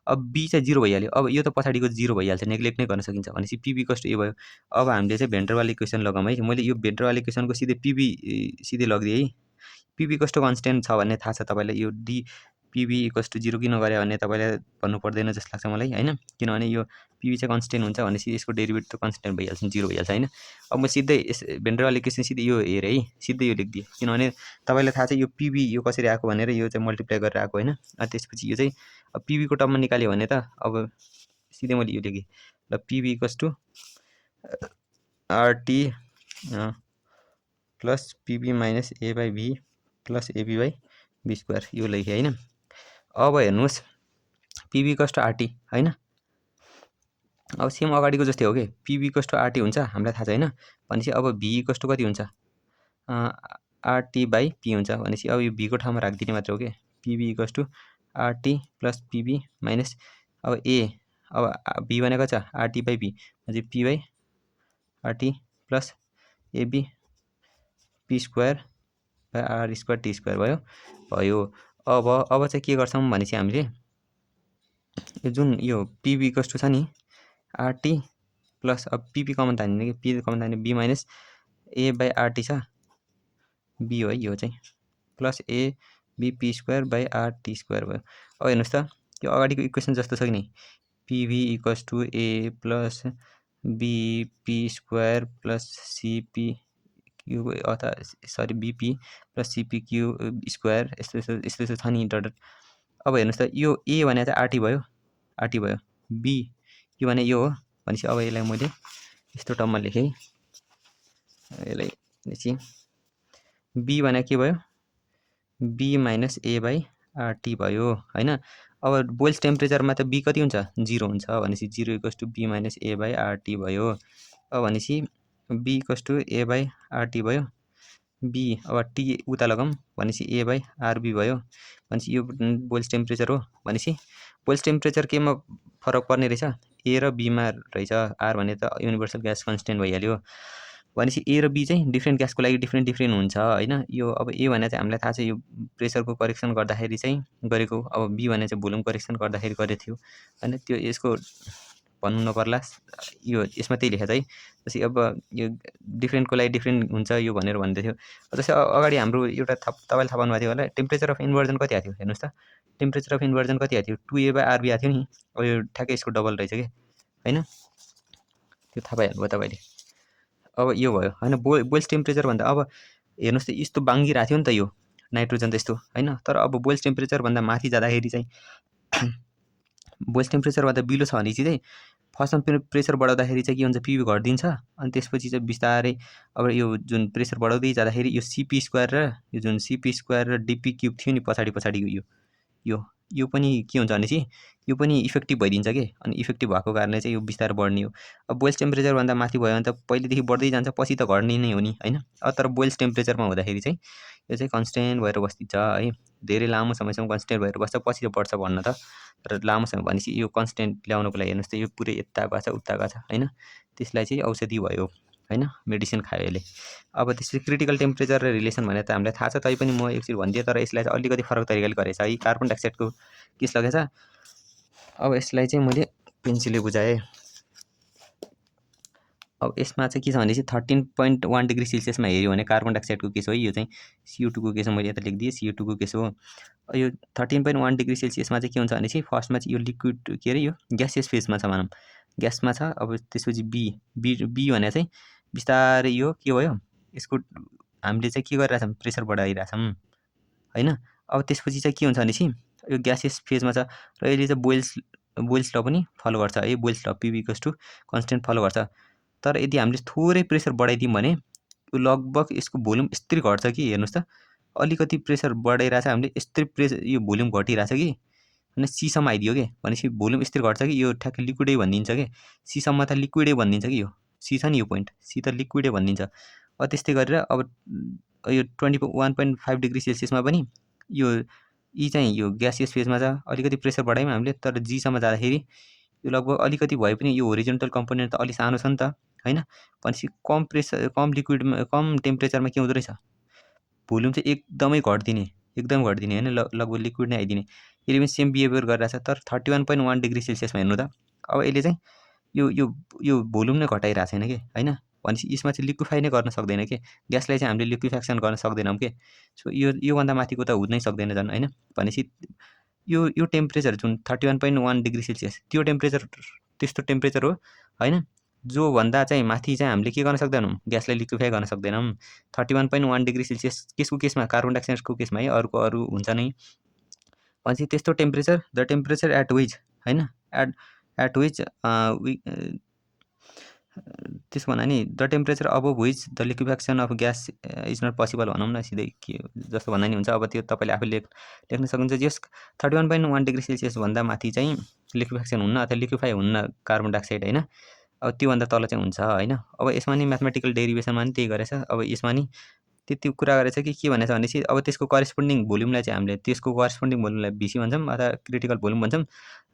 अब B चाहिँ 0 भइहाल्यो, अब यो त पछाडिको 0 भइहाल्छ, नेग्लेक्ट नै गर्न सकिन्छ भनेपछि PV = A भयो। अब हामीले चाहिँ भेन्डरवाल इक्वेसन लगाऊँ है। मैले यो भेन्डरवाल इक्वेसनको सिधै PV सिधै लगिदिएँ है। PV = कन्स्टेन्ट छ भन्ने थाहा छ तपाईँलाई, यो PV = 0 किन गरे भन्ने तपाईँलाई भन्नु पर्दैन जस्तो लाग्छ मलाई हैन। किनभने यो PV चाहिँ कन्स्टेन्ट हुन्छ भनेपछि यसको डेरिभेटिभ त कन्स्टेन्ट भइहाल्छ, 0 भइहाल्छ हैन। अब म सिधै भेन्डरवाल इक्वेसन सिधै यो हेरेँ है, सिधै यो लेखिदिएँ, किनभने तपाईँलाई थाहा छ यो PV यो कसरी आएको भनेर, यो चाहिँ मल्टिप्लाई गरेर आएको हैन। त्यसपछि यो चाहिँ PV को टर्ममा निकाल्यो भने त अब सिधै मैले यो लेखेँ ल, PV = RT + PV - A/V + AB/V², यो लेखेँ हैन। अब हेर्नुहोस् PV = RT हैन। अब सेम अगाडिको जस्तै हो कि, PV = RT हुन्छ हामीलाई थाहा छ हैन। भनेपछि अब V = कति हुन्छ, आरटी बाई पी हुन्छ भनेपछि अब यो भीको ठाउँमा राखिदिने मात्र हो कि PB equals to RT plus PB minus अब ए अब बी भनेको छ आरटी बाई बी भनेपछि P by RT plus AB P square by R square T square भयो अब चाहिँ के गर्छौँ भनेपछि हामीले यो जुन यो पिबी इक्वल्स टु छ नि आरटी प्लस अब पिपी कमन तान्ने कि पी कमन तान्ने B minus A by RT छ बी हो है यो चाहिँ plus A B P square by R T square भयो अब हेर्नुहोस् त यो अगाडिको इक्वेसन जस्तो छ कि नै PV equals to A plus B P square plus CP Q अथवा sorry BP plus CP Q square यस्तो छ नि डट अब हेर्नुहोस् त यो ए भने चाहिँ आरटी भयो बी यो भने यो हो भनेपछि अब यसलाई मैले यस्तो टर्ममा लेखेँ यसलाई भनेपछि बी भने के भयो B minus A by RT भयो होइन अब बोइल्स टेम्परेचरमा त बी कति हुन्छ 0 हुन्छ भनेपछि 0 equals to B minus A by RT भयो अब भनेपछि B equals to A by RT भयो बी अब टी उता लगाऊँ भनेपछि ए बाई आरबी भयो भनेपछि यो बोइल्स टेम्परेचर हो भनेपछि बोइल्स टेम्परेचर केमा फरक पर्ने रहेछ ए र बीमा रहेछ आर भने त युनिभर्सल ग्यास कन्स्टेन्ट भइहाल्यो भनेपछि ए र बी चाहिँ डिफ्रेन्ट ग्यासको लागि डिफ्रेन्ट हुन्छ होइन यो अब ए भने चाहिँ हामीलाई थाहा छ यो प्रेसरको करेक्सन गर्दाखेरि चाहिँ गरेको अब बी भने चाहिँ भोल्युम करेक्सन गर्दाखेरि गरेको थियो होइन त्यो यसको भन्नु नपर्ला यो यसमा त्यही लेखेको छ है जस्तै अब यो डिफ्रेन्टको लागि डिफ्रेन्ट हुन्छ यो भनेर भन्दै थियो जस्तै अगाडि हाम्रो एउटा तपाईँले थाहा पाउनुभएको थियो होला टेम्परेचर अफ इन्भर्जन कति आएको थियो हेर्नुहोस् त टेम्परेचर अफ इन्भर्जन कति आएको थियो 2A बाई आरबी आएको थियो नि अब यो ठ्याक्कै यसको डबल रहेछ कि होइन त्यो थाहा पाइहाल्नु भयो तपाईँले अब यो भयो होइन बोइल्स टेम्परेचर भन्दा अब हेर्नुहोस् त यस्तो बाङ्गिरहेको थियो नि त यो नाइट्रोजन त यस्तो होइन तर अब बोइल्स टेम्परेचरभन्दा माथि जाँदाखेरि चाहिँ बोइल्स टेम्परेचरभन्दा बिलो छ भने चाहिँ फर्स्टमा प्रेसर बढाउँदाखेरि चाहिँ के हुन्छ पिबी घटिदिन्छ अनि त्यसपछि चाहिँ बिस्तारै अब यो जुन प्रेसर बढाउँदै जाँदाखेरि यो सिपी स्क्वायर र यो जुन सिपी स्क्वायर र डिपी क्युब थियो नि पछाडिको यो पनि के हुन्छ भनेपछि यो पनि इफेक्टिभ भइदिन्छ कि अनि इफेक्टिभ भएको कारणले चाहिँ यो बिस्तारै बढ्ने हो अब बोइल्स टेम्परेचरभन्दा माथि भयो भने त पहिलेदेखि बढ्दै जान्छ पछि त घट्ने नै हो नि होइन तर बोइल्स टेम्परेचरमा हुँदाखेरि चाहिँ यो चाहिँ कन्सटेन्ट भएर बस्दिन्छ है धेरै लामो समयसम्म कन्सटेन्ट भएर बस्छ पछि त बढ्छ भन्न त तर लामो समय भनेपछि यो कन्सटेन्ट ल्याउनको लागि हेर्नुहोस् त यो पुरै यता गएको छ उता गएको छ होइन त्यसलाई चाहिँ औषधि भयो होइन मेडिसिन खायो यसले अब त्यसपछि क्रिटिकल टेम्परेचर र रिलेसन भनेर त हामीलाई थाहा छ तैपनि म एकचोटि भनिदिएँ तर यसलाई चाहिँ अलिकति फरक तरिकाले गरेछ है कार्बन डाइअक्साइडको केस लगेछ अब यसलाई चाहिँ मैले पेन्सिलले बुझाएँ अब यसमा चाहिँ के छ भनेपछि 13.1 डिग्री सेल्सियसमा हेऱ्यो भने कार्बन डाइअक्साइडको केस हो यो चाहिँ CO2 को केस हो मैले यता लेखिदिएँ CO2 को केस हो यो 13.1 डिग्री सेल्सियसमा चाहिँ के हुन्छ भनेपछि फर्स्टमा चाहिँ यो लिक्विड के अरे यो ग्यासियस फेजमा छ भनौँ ग्यासमा छ अब त्यसपछि बी भने चाहिँ बिस्तारै यो के भयो यसको हामीले चाहिँ के गरिरहेछौँ प्रेसर बढाइरहेछौँ होइन अब त्यसपछि चाहिँ के हुन्छ भनेपछि यो ग्यासियस फेजमा छ र यसले चाहिँ बोइल्स ल पनि फलो गर्छ है Boyle's law PV equals to constant follow गर्छ तर यदि हामीले थोरै प्रेसर बढाइदियौँ भने यो लगभग यसको भोल्युम यस्तरी घट्छ कि हेर्नुहोस् त अलिकति प्रेसर बढाइरहेछ हामीले यस्तरी प्रेसर यो भोल्युम घटिरहेछ कि होइन सीसम्म आइदियो कि भनेपछि भोल्युम यस्तरी घट्छ कि यो ठ्याक्कै लिक्विडै भनिदिन्छ कि सीसम्म त लिक्विडै भनिदिन्छ कि यो सी छ नि यो पोइन्ट सी त लिक्विडै भनिदिन्छ अब त्यस्तै गरेर अब यो 21.5 डिग्री सेल्सियसमा पनि यो चाहिँ यो ग्यासियस फेजमा छ अलिकति प्रेसर बढायौँ हामीले तर जीसम्म जाँदाखेरि यो लगभग अलिकति भए पनि यो होरिजेन्टल कम्पोनेन्ट त अलि सानो छ नि त होइन भनेपछि कम प्रेसर कम लिक्विडमा कम टेम्परेचरमा के हुँदो रहेछ भोल्युम चाहिँ एकदमै घटिदिने होइन लगभग लिक्विड नै आइदिने यसले पनि सेम बिहेभियर गरिरहेछ तर 31.1 डिग्री सेल्सियसमा हेर्नु त अब यसले चाहिँ यो भोल्युम नै घटाइरहेको छैन कि होइन भनेपछि यसमा चाहिँ लिक्विफाई नै गर्न सक्दैन कि ग्यासलाई चाहिँ हामीले लिक्विफेक्सन गर्न सक्दैनौँ कि सो योभन्दा माथिको त हुनै सक्दैन झन् होइन भनेपछि यो टेम्परेचर जुन 31.1 डिग्री सेल्सियस त्यो टेम्परेचर त्यस्तो टेम्परेचर हो होइन जो भन्दा चाहिँ माथि चाहिँ हामीले के गर्न सक्दैनौँ ग्यासलाई लिक्विफाई गर्न सक्दैनौँ 31.1 डिग्री सेल्सियस केसको केसमा कार्बन डाइअक्साइडको केसमा है अरू हुन्छ नै भनेपछि त्यस्तो temperature the temperature at which होइन एट विच त्यसो भन्दा नि the temperature above which the liquefaction of gas is not possible भनौँ न सिधै के जस्तो भन्दा नि हुन्छ अब त्यो तपाईँले आफै लेख्न सक्नुहुन्छ जस 31.1 डिग्री सेल्सियसभन्दा माथि चाहिँ लिक्विफेक्सन हुन्न अथवा लिक्विफाई हुन्न कार्बन डाइअक्साइड होइन अब त्योभन्दा तल चाहिँ हुन्छ होइन अब यसमा नि म्याथमेटिकल डेरिभेसनमा नि त्यही गरेछ अब यसमा नि त्यति कुरा गरेछ कि के भनेछ भनेपछि अब त्यसको करेस्पोन्डिङ भोल्युमलाई चाहिँ हामीले त्यसको करेस्पोन्डिङ भोल्युमलाई भिसी भन्छौँ अथवा क्रिटिकल भोल्युम भन्छौँ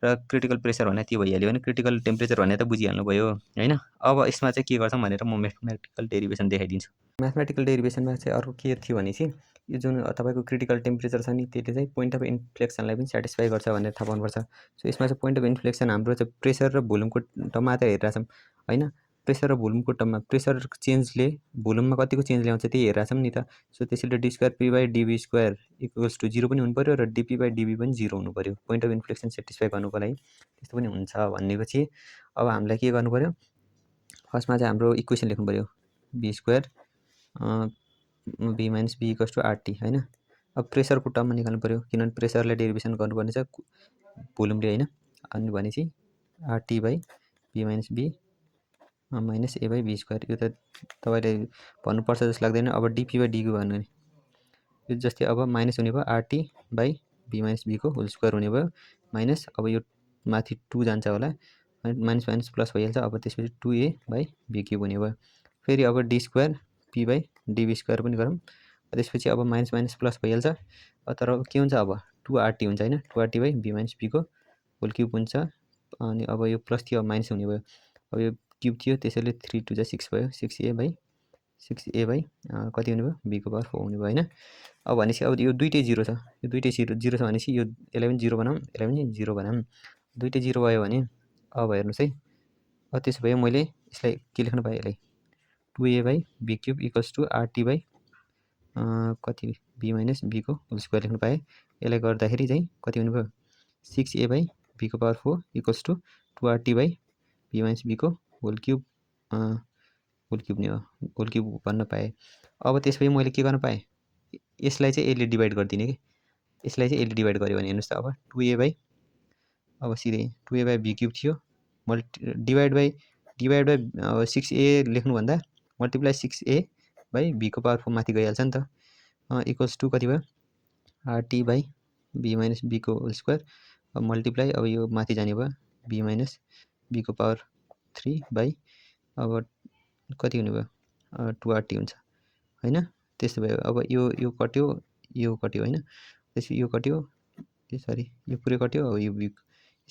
र क्रिटिकल प्रेसर भने त्यो भइहाल्यो भने क्रिटिकल टेम्परेचर भने त बुझिहाल्नु भयो हैन। अब यसमा चाहिँ के गर्छौँ भनेर म म्याथमेटिकल डेरिभेसन देखाइदिन्छु। म्याथमेटिकल डेरिभेसनमा चाहिँ अर्को के थियो भनेपछि यो जुन तपाईँको क्रिटिकल टेम्परेचर छ नि त्यसले चाहिँ पोइन्ट अफ इन्फ्लेक्सनलाई पनि सेटिस्फाई गर्छ भनेर थाहा पाउनुपर्छ। सो यसमा चाहिँ पोइन्ट अफ इन्फ्लेक्सन हाम्रो चाहिँ प्रेसर र भोल्युमको टर्ममा मात्रै हेरिरहेछौँ हैन। प्रेसर र भोल्युमको टर्ममा प्रेसर चेन्जले भोल्युममा कतिको चेन्ज ल्याउँछ त्यही हेरिरहेछौँ नि त। सो त्यसैले डी स्क्वायर पी बाई डिभी स्क्वायर इक्वल्स टु 0 पनि हुनु पऱ्यो र डिपी बाई डिभी पनि 0 हुनु पऱ्यो पोइन्ट अफ इन्फ्लेक्सन सेटिस्फाई गर्नुको लागि। त्यस्तो पनि हुन्छ भनेपछि अब हामीलाई के गर्नु पऱ्यो, फर्स्टमा चाहिँ हाम्रो इक्वेसन लेख्नु पऱ्यो B square B minus B equals to RT हैन। अब प्रेसरको टर्ममा निकाल्नु पऱ्यो किनभने प्रेसरलाई डेरिभेसन गर्नुपर्ने छ भोल्युमले हैन। अनि भनेपछि RT by B minus B minus A by B square. यो त तपाईँले भन्नुपर्छ जस्तो लाग्दैन। अब डिपी बाई डिक्यू भन्नु नि यो जस्तै अब माइनस हुने भयो आरटी बाई बी माइनस बीको होल स्क्वायर हुने भयो माइनस अब यो माथि 2 जान्छ होला माइनस माइनस प्लस भइहाल्छ। अब त्यसपछि 2a बाई बी क्युब हुने भयो। फेरि अब D square P by DB square पनि गरौँ। त्यसपछि अब माइनस माइनस प्लस भइहाल्छ। तर के हुन्छ अब 2RT हुन्छ हैन 2RT बाई बी माइनस बीको होल क्युब हुन्छ। अनि अब यो प्लस थियो अब माइनस हुने भयो। अब यो क्युब थियो त्यसैले 3 2 जा 6 भयो 6a बाई कति हुने भयो बीको पावर 4 हुने भयो हैन। अब भनेपछि अब यो दुईटै 0 छ यो दुईटै 0 छ भनेपछि यो यसलाई पनि 0 बनाऊँ यसलाई पनि 0 बनाऊँ। दुईटै 0 भयो भने अब हेर्नुहोस् है। अब त्यसो भए मैले यसलाई के लेख्न पाएँ यसलाई 2a by B cube equals to RT by कति बी माइनस बीको होल स्क्वायर लेख्न पाएँ। यसलाई गर्दाखेरि चाहिँ कति हुने भयो 6a बाई बीको power 4 equals to 2RT by B minus बीको होल क्युब नि हो होल क्युब भन्न पाएँ। अब त्यसपछि मैले के गर्न पाएँ यसलाई चाहिँ यसले डिभाइड गरिदिने कि यसलाई चाहिँ यसले डिभाइड गर्यो भने हेर्नुहोस् त अब 2a बाई अब सिधै 2a बाई बी क्युब थियो डिभाइड बाई अब 6a लेख्नुभन्दा मल्टिप्लाई 6a बाई बीको पावर 4 माथि गइहाल्छ नि त इक्वल्स टु कति भयो आरटी बाई बी माइनस बीको होल स्क्वायर अब मल्टिप्लाई अब यो माथि जाने भयो बी माइनस बीको पावर 3 बाई अब कति हुने भयो 2RT हुन्छ हैन। त्यस्तो भयो अब यो कट्यो हैन। त्यसपछि यो कट्यो सरी यो पुरै कट्यो अब यो बी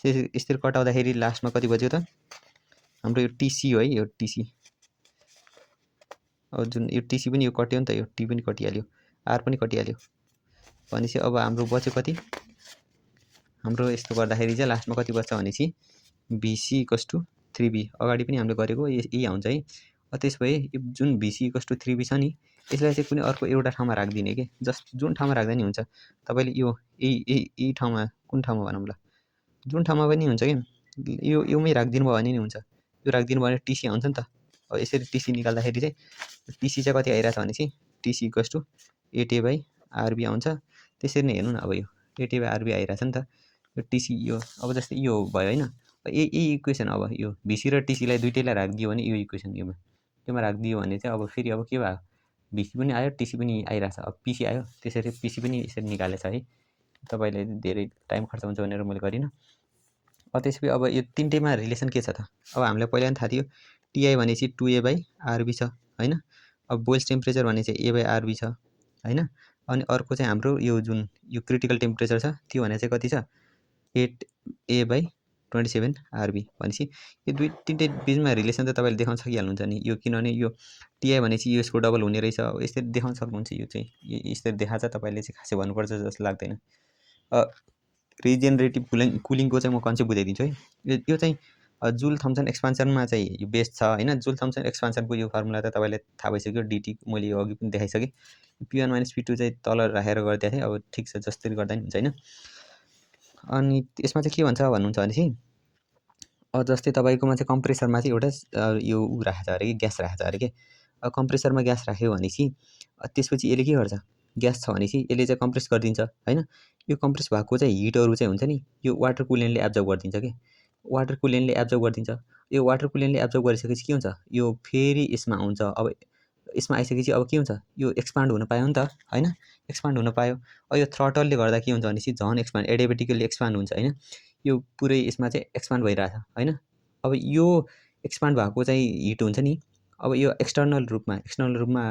यसरी कटाउँदाखेरि लास्टमा कति बच्यो त हाम्रो यो टिसी हो है यो टिसी। अब जुन यो टिसी पनि यो कट्यो नि त यो टी पनि कटिहाल्यो आर पनि कटिहाल्यो भनेपछि अब हाम्रो बच्यो कति हाम्रो यस्तो गर्दाखेरि चाहिँ लास्टमा कति बच्छ भनेपछि बीसी इक्वल्स टु 3b अगाडि पनि हामीले गरेको यही आउँछ है। त्यसो भए जुन बीसी इक्वल्स टु 3b छ नि यसलाई चाहिँ कुनै अर्को एउटा ठाउँमा राखिदिने कि जुन ठाउँमा राख्दा नि हुन्छ। तपाईँले यो यही ठाउँमा कुन ठाउँमा भनौँ ल जुन ठाउँमा पनि हुन्छ कि योमै राखिदिनु भयो भने नि हुन्छ। यो राखिदिनु भयो भने टिसी आउँछ नि त। अब यसरी टिसी निकाल्दाखेरि चाहिँ टिसी चाहिँ कति आइरहेछ भनेपछि TC equals to 8a by RB आउँछ। त्यसरी नै हेर्नु न अब यो 8a बाई आरबी आइरहेछ नि त यो टिसी यो अब जस्तै यो भयो हैन। यही इक्वेसन अब यो भिसी र टिसीलाई दुइटैलाई राखिदियो भने यो इक्वेसन योमा राखिदियो भने चाहिँ अब फेरि अब के भयो भिसी पनि आयो टिसी पनि आइरहेछ। अब पिसी आयो त्यसरी पिसी पनि यसरी निकालेछ है। तपाईँले धेरै टाइम खर्च हुन्छ भनेर मैले गरिनँ। त्यसपछि अब यो तिनटैमा रिलेसन के छ त अब हामीलाई पहिला पनि थाहा थियो टिआई भनेपछि 2a बाई आरबी छ हैन। अब बोइल्स टेम्परेचर भने चाहिँ a बाई आरबी छ हैन। अनि अर्को चाहिँ हाम्रो यो जुन यो क्रिटिकल टेम्परेचर छ त्यो भने चाहिँ कति छ 8a बाई 27 आरबी भनेपछि यो तिनटै बिचमा रिलेसन त तपाईँले देखाउन सकिहाल्नुहुन्छ नि यो किनभने यो टिआई भनेपछि यसको डबल हुने रहेछ यसरी देखाउन सक्नुहुन्छ। यो चाहिँ यसरी देखाएको छ तपाईँले चाहिँ खासै भन्नुपर्छ जस्तो लाग्दैन। रिजेनरेटिभ कुलिङको चाहिँ म कन्सेप्ट बुझाइदिन्छु है। यो चाहिँ जुल थम्सन एक्सपान्सनमा चाहिँ यो बेस्ड छ हैन। जुल थम्सन एक्सपान्सनको यो फर्मुला त तपाईँले थाहा भइसक्यो डिटी मैले यो अघि पनि देखाइसकेँ। P1 माइनस P2 चाहिँ तल राखेर गरिदिएको थिएँ अब ठिक छ जसरी गर्दा नि हुन्छ हैन। अनि यसमा चाहिँ के भन्छ भन्नुहुन्छ भनेपछि जस्तै तपाईँकोमा चाहिँ कम्प्रेसरमा चाहिँ एउटा यो उ राखेको छ अरे कि ग्यास राखेको छ अरे कि कम्प्रेसरमा ग्यास राख्यो भनेपछि त्यसपछि यसले के गर्छ ग्यास छ भनेपछि यसले चाहिँ कम्प्रेस गरिदिन्छ हैन। यो कम्प्रेस भएको चाहिँ हिटहरू चाहिँ हुन्छ नि यो वाटर कुलेन्टले एब्जर्ब गरिदिन्छ कि वाटर कुलेन्टले एब्जर्ब गरिदिन्छ। यो वाटर कुलेन्टले एब्जर्ब गरिसकेपछि के हुन्छ यो फेरि यसमा आउँछ। अब यसमा आइसकेपछि अब के हुन्छ यो एक्सपान्ड हुन पायो नि त हैन। एक्सपान्ड हुन पायो अब यो थ्रटलले गर्दा के हुन्छ भनेपछि झन् एक्सपान्ड एडियाबेटिकली एक्सपान्ड हुन्छ हैन। यो पुरै यसमा चाहिँ एक्सपान्ड भइरहेछ हैन। अब यो एक्सपान्ड भएको चाहिँ हिट हुन्छ नि अब यो एक्सटर्नल रूपमा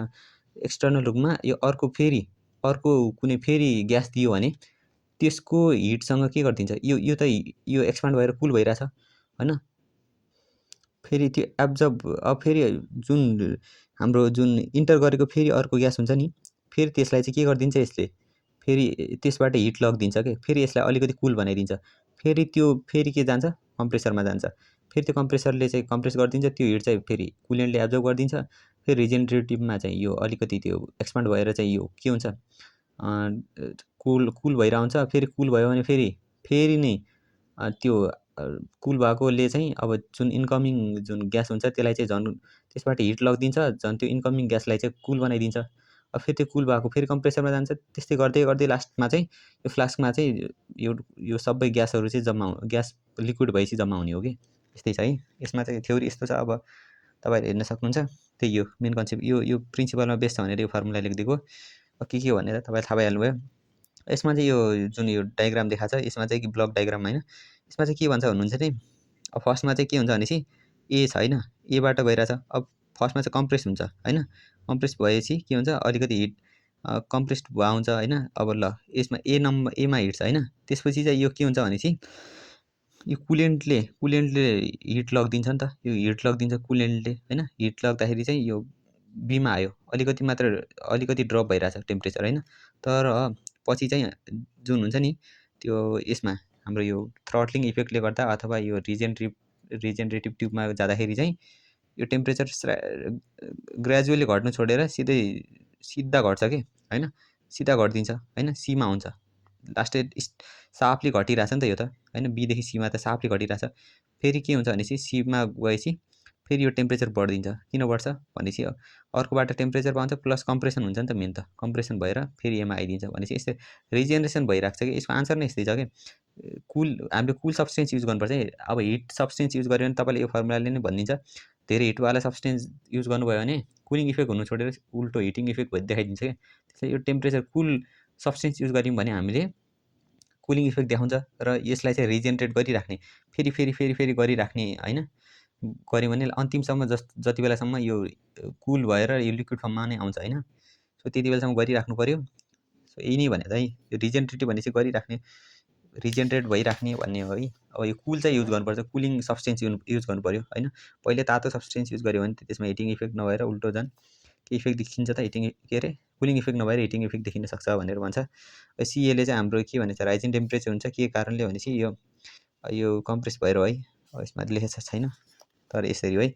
एक्सटर्नल रूपमा यो अर्को कुनै फेरि ग्यास दियो भने त्यसको हिटसँग के गरिदिन्छ, यो त यो एक्सपान्ड भएर कुल भइरहेछ हैन। फेरि त्यो एब्जर्ब फेरि जुन हाम्रो जुन इन्टर गरेको फेरि अर्को ग्यास हुन्छ नि, फेरि त्यसलाई चाहिँ के गरिदिन्छ यसले, फेरि त्यसबाट हिट लगिदिन्छ के, फेरि यसलाई अलिकति कुल बनाइदिन्छ, फेरि त्यो फेरि के जान्छ कम्प्रेसरमा जान्छ, फेरि त्यो कम्प्रेसरले चाहिँ कम्प्रेस गरिदिन्छ, त्यो हिट चाहिँ फेरि कुलेन्टले एब्जर्ब गरिदिन्छ, फेरि रिजेनरेटिभमा चाहिँ यो अलिकति त्यो एक्सपान्ड भएर चाहिँ यो के हुन्छ कुल भइरहन्छ। फेरि कुल भयो भने फेरि नै त्यो कुल भएकोले चाहिँ अब जुन इन्कमिङ जुन ग्यास हुन्छ त्यसलाई चाहिँ झन् त्यसबाट हिट लगिदिन्छ, झन् त्यो इन्कमिङ ग्यासलाई चाहिँ कुल बनाइदिन्छ। अब फेरि त्यो कुल भएको फेरि कम्प्रेसरमा जान्छ, त्यस्तै गर्दै गर्दै लास्टमा चाहिँ यो फ्लास्कमा चाहिँ यो सबै ग्यासहरू चाहिँ ग्यास लिक्विड भएपछि जम्मा हुने हो कि, यस्तै छ है। यसमा चाहिँ थ्योरी यस्तो छ, अब तपाईँहरूले हेर्न सक्नुहुन्छ। त्यही हो मेन कन्सेप्ट, यो प्रिन्सिपलमा बेस छ भनेर यो फर्मुला लेखिदिएको। अब के हो भनेर तपाईँले थाहा पाइहाल्नुभयो। यसमा चाहिँ यो जुन यो डायग्राम देखाएको छ यसमा चाहिँ ब्लक डायग्राम होइन, यसमा चाहिँ के भन्छ भन्नुहुन्छ नि, अब फर्स्टमा चाहिँ के हुन्छ भनेपछि ए छ होइन, एबाट गइरहेछ। अब फर्स्टमा चाहिँ कम्प्रेस हुन्छ होइन, कम्प्रेस भएपछि के हुन्छ अलिकति हिट कम्प्रेस्ड भए हुन्छ होइन। अब ल यसमा एमा हिट छ होइन, त्यसपछि चाहिँ यो के हुन्छ भनेपछि यो कुलेन्टले हिट लगिदिन्छ नि त, यो हिट लगिदिन्छ कुलेन्टले होइन। हिट लाग्दाखेरि चाहिँ यो बीमा आयो, अलिकति ड्रप भइरहेछ टेम्परेचर होइन। तर पछि चाहिँ जुन हुन्छ नि त्यो यसमा हाम्रो यो थ्रटलिङ इफेक्टले गर्दा अथवा यो रिजेनरेटिभ ट्युबमा जाँदाखेरि चाहिँ यो टेम्परेचर ग्रेजुअली घट्नु छोडेर सिधा घट्छ कि होइन, सिधा घटिदिन्छ होइन, सीमा हुन्छ। लास्टेड साफली घटिरहेछ नि त यो त होइन, बीदेखि सीमा त साफली घटिरहेछ। फेरि के हुन्छ भनेपछि सीमा गएपछि फेरि यो टेम्परेचर बढिदिन्छ। किन बढ्छ भनेपछि अर्कोबाट टेम्परेचर पाउँछ प्लस कम्प्रेसन हुन्छ नि त, मेन त कम्प्रेसन भएर फेरि एमा आइदिन्छ भनेपछि यस्तै रिजेनरेसन भइरहेको छ कि। यसको आन्सर नै यस्तै छ कि हामीले कुल सब्सटेन्स युज गर्नुपर्छ है। अब हिट सब्सटेन्स युज गऱ्यो भने तपाईँले यो फर्मुलाले नै भनिदिन्छ, धेरै हिटवाला सब्सटेन्स युज गर्नुभयो भने कुलिङ इफेक्ट हुनु छोडेर उल्टो हिटिङ इफेक्ट देखाइदिन्छ क्या। त्यसले यो टेम्परेचर कुल सब्सटेन्स युज गऱ्यौँ भने हामीले कुलिङ इफेक्ट देखाउँछ र यसलाई चाहिँ रिजेनरेट गरिराख्ने फेरि गरिराख्ने होइन, गऱ्यौँ भने अन्तिमसम्म जति बेलासम्म यो कुल भएर यो लिक्विड फर्ममा नै आउँछ होइन। सो त्यति बेलासम्म गरिराख्नु पऱ्यो। सो यही नै भने चाहिँ यो रिजेनरेटिभ भनेपछि गरिराख्ने, रिजेनरेट भइराख्ने भन्ने हो है। अब यो कुल चाहिँ युज गर्नुपर्छ, कुलिङ सब्सटेन्स युज गर्नु पऱ्यो होइन। पहिले तातो सब्सटेन्स युज गऱ्यो भने त्यसमा हिटिङ इफेक्ट नभएर उल्टो झन् के इफेक्ट देखिन्छ त, कुलिङ इफेक्ट नभएर हिटिङ इफेक्ट देखिन सक्छ भनेर भन्छ। सिएले चाहिँ हाम्रो के भनेछ राइजिङ टेम्परेचर हुन्छ, के कारणले भनेपछि यो कम्प्रेस भएर है। यसमा लेखेको छैन तर यसरी है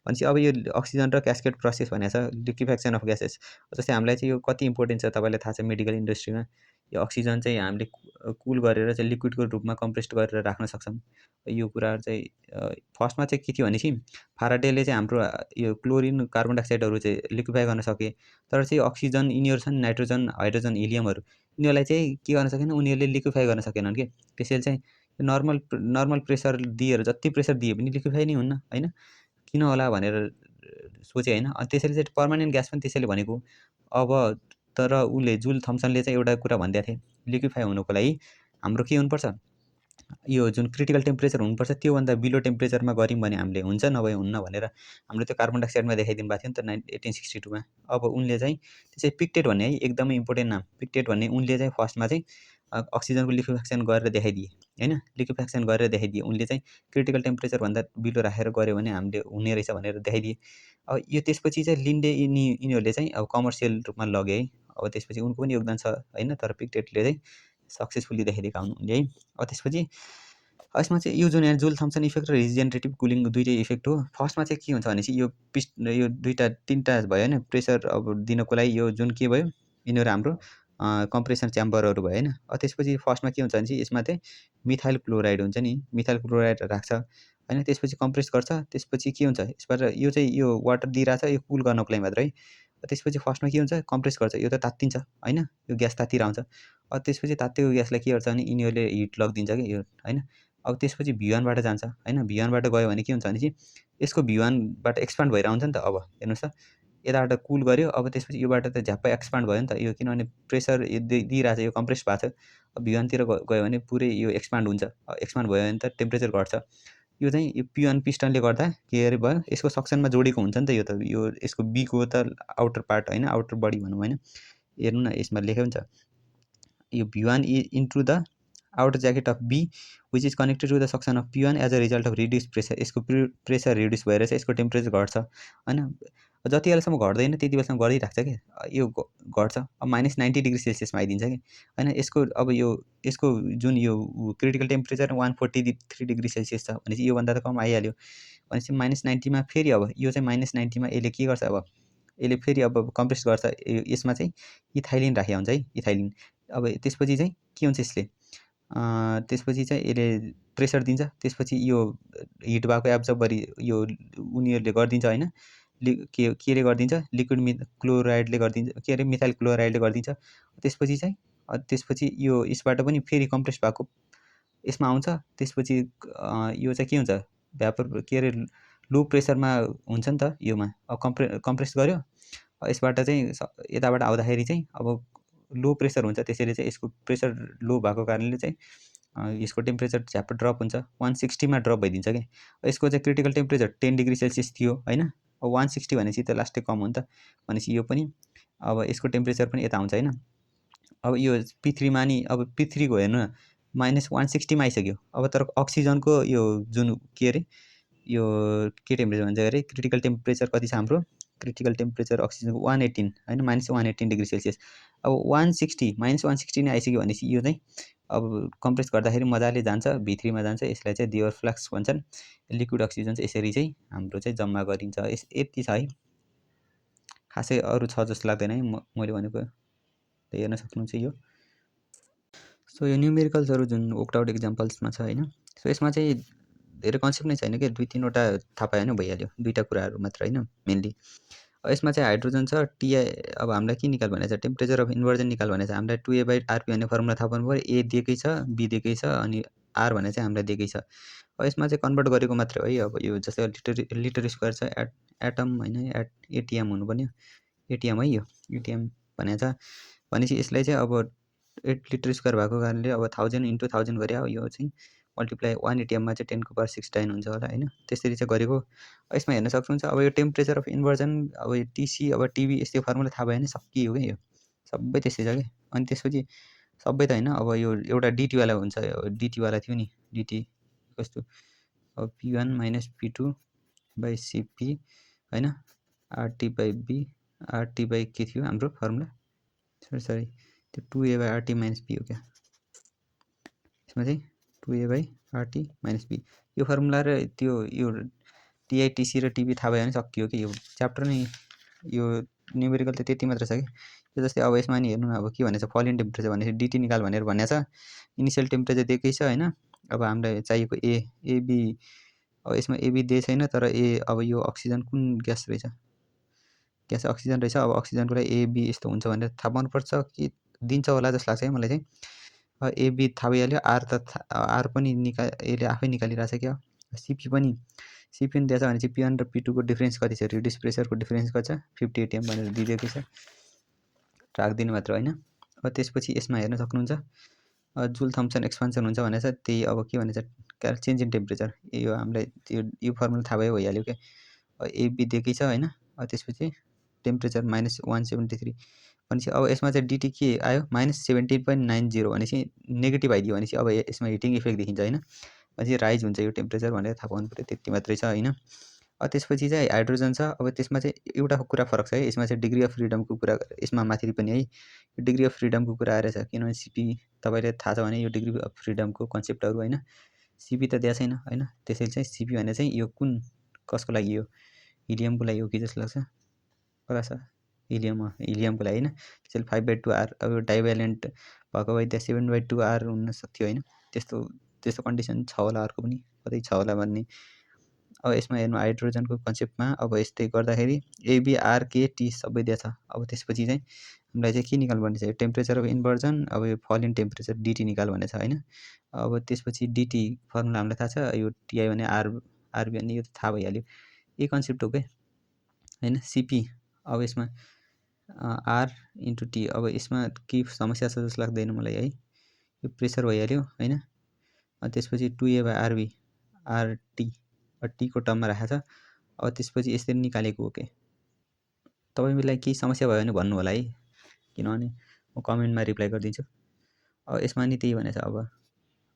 भनेपछि अब यो अक्सिजन र क्यास्केड प्रोसेस भनेको छ लिक्विफेक्सन अफ ग्यासेस। जस्तै हामीलाई चाहिँ यो कति इम्पोर्टेन्ट छ तपाईँलाई थाहा छ मेडिकल इन्डस्ट्रीमा, यो अक्सिजन चाहिँ हामीले कुल गरेर चाहिँ लिक्विडको रूपमा कम्प्रेस्ड गरेर राख्न सक्छौँ। यो कुराहरू चाहिँ फर्स्टमा चाहिँ के थियो भनेपछि फाराडेले चाहिँ हाम्रो यो क्लोरिन कार्बन डाइअक्साइडहरू चाहिँ लिक्विफाई गर्न सके, तर चाहिँ अक्सिजन यिनीहरू छन् नाइट्रोजन हाइड्रोजन हिलियमहरू, यिनीहरूलाई चाहिँ के गर्न सकेन, उनीहरूले लिक्विफाई गर्न सकेनन् कि। त्यसैले चाहिँ नर्मल प्रेसर दिएर जति प्रेसर दिए पनि लिक्विफाई नै हुन्न होइन, किन होला भनेर सोचे होइन। त्यसैले चाहिँ पर्मानेन्ट ग्यास पनि त्यसैले भनेको। अब तर उसले जुल थम्सनले चाहिँ एउटा कुरा भनिदिएको थिए, लिक्विफाई हुनुको लागि हाम्रो के हुनुपर्छ, यो जुन क्रिटिकल टेम्परेचर हुनुपर्छ त्योभन्दा बिलो टेम्परेचरमा गऱ्यौँ भने हामीले हुन्छ, नभए हुन्न भनेर हाम्रो त्यो कार्बन डाइअक्साइडमा देखाइदिनु भएको थियो नि त 1862 मा। अब उनले चाहिँ त्यसै पिक्टेट भन्ने है एकदमै इम्पोर्टेन्ट नाम, पिक्टेट भन्ने उनले चाहिँ फर्स्टमा चाहिँ अक्सिजनको लिक्विफेक्सन गरेर देखाइदिए होइन, लिक्विफेक्सन गरेर देखाइदिए उनले चाहिँ क्रिटिकल टेम्परेचरभन्दा बिलो राखेर गऱ्यो भने हामीले हुने रहेछ भनेर देखाइदिए। अब यो त्यसपछि चाहिँ लिन्डे यिनीहरूले चाहिँ अब कमर्सियल रूपमा लगे है। अब त्यसपछि उनको पनि योगदान छ होइन, तर पिक्टेटले चाहिँ सक्सेसफुल्ली देखाइदिएका हुन् उनले है। अब त्यसपछि यसमा चाहिँ यो जुन जुल थम्सन इफेक्ट र रिजेनरेटिभ कुलिङ दुइटै इफेक्ट हो। फर्स्टमा चाहिँ के हुन्छ भनेपछि यो दुईवटा तिनवटा भयो होइन प्रेसर अब दिनको लागि, यो जुन के भयो यिनीहरू हाम्रो कम्प्रेसन च्याम्बरहरू भयो होइन। त्यसपछि फर्स्टमा के हुन्छ भनेपछि यसमा चाहिँ मिथाइल क्लोराइड हुन्छ नि, मिथाइल क्लोराइड राख्छ होइन, त्यसपछि कम्प्रेस गर्छ। त्यसपछि के हुन्छ यसबाट यो चाहिँ यो वाटर दिइरहेछ यो कुल गर्नको लागि मात्रै। त्यसपछि फर्स्टमा के हुन्छ कम्प्रेस गर्छ, यो त तात्तिन्छ होइन, यो ग्यास तात्तिरहन्छ। त्यसपछि तात्तिएको ग्यासलाई के गर्छ भने यिनीहरूले हिट लगिदिन्छ कि यो होइन। अब त्यसपछि V1बाट जान्छ होइन, V1बाट गयो भने के हुन्छ भनेपछि यसको V1बाट एक्सपान्ड भएर आउँछ नि त। अब हेर्नुहोस् त यताबाट कुल गर्यो, अब त्यसपछि योबाट त झ्याप्पै एक्सपान्ड भयो नि त यो, किनभने प्रेसर दिइरहेछ यो कम्प्रेस भएको छ। V1 तिर गयो भने पुरै यो एक्सपान्ड हुन्छ, एक्सपान्ड भयो भने त टेम्परेचर घट्छ। यो चाहिँ यो P1 पिस्टनले गर्दा के अरे भयो, यसको सक्सनमा जोडेको हुन्छ नि त यो त, यो यसको बीको त आउटर पार्ट होइन, आउटर बडी भनौँ होइन। हेर्नु न यसमा लेखेको हुन्छ यो V1 into the outer jacket of B which is connected to the suction of P1 as a result of reduce pressure. यसको प्रेसर रिड्युस भएर चाहिँ यसको टेम्परेचर घट्छ होइन। जति बेलासम्म घट्दैन त्यति बेलासम्म गरिराख्छ कि यो घट्छ। अब -90°C आइदिन्छ कि होइन। यसको अब यसको जुन यो क्रिटिकल टेम्परेचर 143°C छ भनेपछि योभन्दा त कम आइहाल्यो भनेपछि -90 फेरि अब यो चाहिँ -90 यसले के गर्छ, अब यसले फेरि अब कम्प्रेस गर्छ। यसमा चाहिँ इथाइलिन राखेको हुन्छ है, इथाइलिन। अब त्यसपछि चाहिँ के हुन्छ यसले, त्यसपछि चाहिँ यसले प्रेसर दिन्छ। त्यसपछि यो हिट भएको एब्जर्ब यो उनीहरूले गरिदिन्छ होइन, केले गरिदिन्छ, लिक्विड क्लोराइडले गरिदिन्छ, के अरे मिथाइल क्लोराइडले गरिदिन्छ। त्यसपछि यो यसबाट पनि फेरि कम्प्रेस भएको यसमा आउँछ। त्यसपछि यो चाहिँ के हुन्छ, भ्यापर के अरे लो प्रेसरमा हुन्छ नि त योमा। अब कम्प्रेस गर्यो, यसबाट चाहिँ यताबाट आउँदाखेरि चाहिँ अब लो प्रेसर हुन्छ। त्यसैले चाहिँ यसको प्रेसर लो भएको कारणले चाहिँ यसको टेम्परेचर झ्याप्प ड्रप हुन्छ, 160 ड्रप भइदिन्छ कि। यसको चाहिँ क्रिटिकल टेम्परेचर 10°C थियो होइन। अब 160 भनेपछि त लास्टै कम हो नि त, भनेपछि यो पनि अब यसको टेम्परेचर पनि यता आउँछ होइन। अब यो P3मा नि अब P3को हेर्नु न -160 आइसक्यो। अब तर अक्सिजनको यो जुन के अरे यो के टेम्परेचर भन्छ अरे, क्रिटिकल टेम्परेचर कति छ हाम्रो, क्रिटिकल टेम्परेचर अक्सिजनको 118 होइन, -118°C। अब 160 -160 नै आइसक्यो भनेपछि यो चाहिँ अब कम्प्रेस गर्दाखेरि मजाले जान्छ, V3मा जान्छ। यसलाई चाहिँ दिवर फ्लक्स भन्छन्। लिक्विड अक्सिजन चाहिँ यसरी चाहिँ हाम्रो चाहिँ जम्मा गरिन्छ। यति छ है, खासै अरू छ जस्तो लाग्दैन है मैले भनेको। हेर्न सक्नुहुन्छ यो। सो यो न्युमेरिकल्सहरू जुन वर्कड आउट एक्जाम्पल्समा छ होइन। सो यसमा चाहिँ धेरै कन्सेप्ट नै छैन कि, 2-3वटा थाहा पायो भने भइहाल्यो, 2टा कुराहरू मात्र होइन मेनली। यसमा चाहिँ हाइड्रोजन छ, टिआई। अब हामीलाई के निकाल भनेको छ, टेम्परेचर अफ इन्भर्जन निकाल भनेको छ। हामीलाई 2A/RP भन्ने फर्मुला थाहा पाउनु पऱ्यो। ए दिएकै छ, बी दिएकै छ, अनि आर भने चाहिँ हामीलाई दिएकै छ। अब यसमा चाहिँ कन्भर्ट गरेको मात्रै हो है। अब यो जस्तै लिटर स्क्वायर छ, एटम होइन, एटिएम हुनुपर्ने, एटिएम है यो, एटिएम भनेको छ। भनेपछि यसलाई चाहिँ अब 8 लिटर स्क्वायर भएको कारणले अब 1000 × 1000 गरे यो चाहिँ मल्टिप्लाई 1 एटिएममा चाहिँ 10⁻⁷ हुन्छ होला होइन। त्यसरी चाहिँ गरेको। यसमा हेर्न सक्नुहुन्छ अब यो टेम्परेचर अफ इन्भर्जन, अब यो टिसी, अब टिभी यस्तै फर्मुला थाहा भयो भने सकियो क्या, यो सबै त्यस्तै छ कि। अनि त्यसपछि सबै त होइन, अब यो एउटा डिटीवाला हुन्छ, डिटीवाला थियो नि, डिटी कस्तो, अब P1 - P2/Cp होइन, RT/B, RT/ के थियो हाम्रो फर्मुला, सरी त्यो 2A/RT - B हो क्या। यसमा चाहिँ 2A/RT - B यो फर्मुला र त्यो यो टिआइटिसी र टिबी थाहा भयो भने सकियो कि। यो च्याप्टर नै यो न्युमेरिकल त त्यति मात्र छ कि। त्यो जस्तै अब यसमा नि हेर्नु न, अब के भनेको छ, फल इन टेम्परेचर भनेपछि डिटी निकाल भनेर भनेको छ। इनिसियल टेम्परेचर दिएकै छ होइन। अब हामीलाई चाहिएको एबी, अब यसमा एबी दिए छैन, तर अब यो अक्सिजन कुन ग्यास रहेछ, ग्यास अक्सिजन रहेछ। अब अक्सिजनको लागि एबी यस्तो हुन्छ भनेर थाहा पाउनुपर्छ कि दिन्छ होला जस्तो लाग्छ है मलाई चाहिँ। एबी थाहा भइहाल्यो, आर पनि यसले आफै निकालिरहेछ क्या। सिपी पनि दिएछ भने चाहिँ P1 र P2 को डिफ्रेन्स कति छ, रिड्युस प्रेसरको डिफ्रेन्स कति छ, 50 एटिएम भनेर दिइदिएकै छ, राखिदिनु मात्र होइन। अब त्यसपछि यसमा हेर्न सक्नुहुन्छ जुल थम्सन एक्सपान्सन हुन्छ भनेको छ। त्यही अब के भनेको छ, चेन्ज इन टेम्परेचर। यो हामीलाई यो फर्मुला थाहा भयो भइहाल्यो क्या। एबी दिएकै छ होइन। त्यसपछि टेम्परेचर -173 भनेपछि अब यसमा चाहिँ डिटी के आयो, -17.90 भनेपछि नेगेटिभ आइदियो भनेपछि अब यसमा हिटिङ इफेक्ट देखिन्छ होइन। भनेपछि राइज हुन्छ यो टेम्परेचर भनेर थाहा पाउनु पऱ्यो, त्यति मात्रै छ होइन। त्यसपछि चाहिँ हाइड्रोजन छ। अब त्यसमा चाहिँ एउटा कुरा फरक छ है, यसमा चाहिँ डिग्री अफ फ्रिडमको कुरा, यसमा माथि पनि है डिग्री अफ फ्रिडमको कुरा आएर छ। किनभने सिपी तपाईँले थाहा छ भने यो डिग्री अफ फ्रिडमको कन्सेप्टहरू होइन, सिपी त दिएको छैन होइन। त्यसैले चाहिँ सिपी भने चाहिँ यो कुन कसको लागि, यो हिलियमको लागि हो कि जस्तो लाग्छ, कता छ हिलियमको लागि होइन। त्यसैले 5/2R, अब डाइभ्यालेन्ट भएको भए त्यहाँ 7/2R हुन सक्थ्यो होइन। त्यस्तो कन्डिसन छ होला, अर्को पनि कतै छ होला भन्ने। अब यसमा हेर्नु हाइड्रोजनको कन्सेप्टमा, अब यस्तै गर्दाखेरि ABRKT सबै दिएछ। अब त्यसपछि चाहिँ हामीलाई चाहिँ के निकाल्नु पर्ने छ, टेम्परेचर अफ इन्भर्जन, अब यो फल इन टेम्परेचर डिटी निकाल भनेको छ होइन। अब त्यसपछि डिटी फर्मुला हामीलाई थाहा छ, यो टिआई भने आरबी भने यो त थाहा भइहाल्यो, यही कन्सेप्ट हो क्या होइन। सिपी अब यसमा आर इन्टु टी, अब यसमा के समस्या छ जस्तो लाग्दैन मलाई है। यो प्रेसर भइहाल्यो होइन। त्यसपछि 2A/RB, आरटी टीको टर्ममा राखेको छ। अब त्यसपछि यसरी निकालेको हो के। तपाईँलाई केही समस्या भयो भने भन्नु होला है, किनभने म कमेन्टमा रिप्लाई गरिदिन्छु। अब यसमा नि त्यही भनेको छ।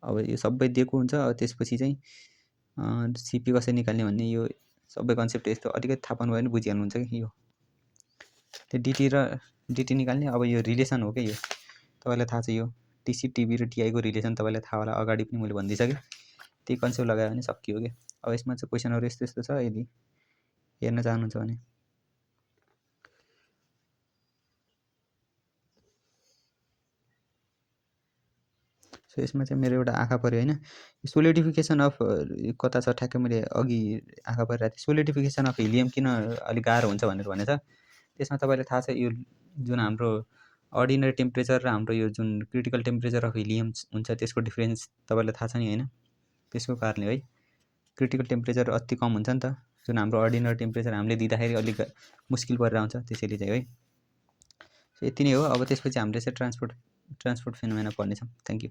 अब यो सबै दिएको हुन्छ। अब त्यसपछि चाहिँ सिपी कसरी निकाल्ने भन्ने यो सबै कन्सेप्ट यस्तो अलिकति थाहा पाउनु भयो भने बुझिहाल्नुहुन्छ कि यो त्यो डिटी निकाल्ने। अब यो रिलेसन हो क्या, यो तपाईँलाई थाहा छ। यो टिसी टिभी र टिआईको रिलेसन तपाईँलाई थाहा होला, अगाडि पनि मैले भनिदिइसकेँ। त्यही कन्सेप्ट लगायो भने सकियो क्या। अब यसमा चाहिँ क्वेसनहरू यस्तो यस्तो छ, यदि हेर्न चाहनुहुन्छ भने। सो यसमा चाहिँ मेरो एउटा आँखा पऱ्यो होइन, सोलिडिफिकेसन अफ कता छ ठ्याक्कै मैले अघि आँखा परिरहेको थिएँ। सोलिडिफिकेसन अफ हिलियम किन अलिक गाह्रो हुन्छ भनेर भनेछ। त्यसमा तपाईँलाई थाहा छ, यो जुन हाम्रो अर्डिनरी टेम्परेचर र हाम्रो यो जुन क्रिटिकल टेम्परेचर अफ हिलियम हुन्छ त्यसको डिफ्रेन्स तपाईँलाई थाहा छ नि होइन। त्यसको कारणले है क्रिटिकल टेम्परेचर अति कम हुन्छ नि त, जुन हाम्रो अर्डिनरी टेम्परेचर हामीले दिँदाखेरि अलिक मुस्किल परेर आउँछ, त्यसैले चाहिँ है। यति नै हो। अब त्यसपछि हामीले चाहिँ ट्रान्सपोर्ट फेनोमेना पढ्नेछौँ। Thank you.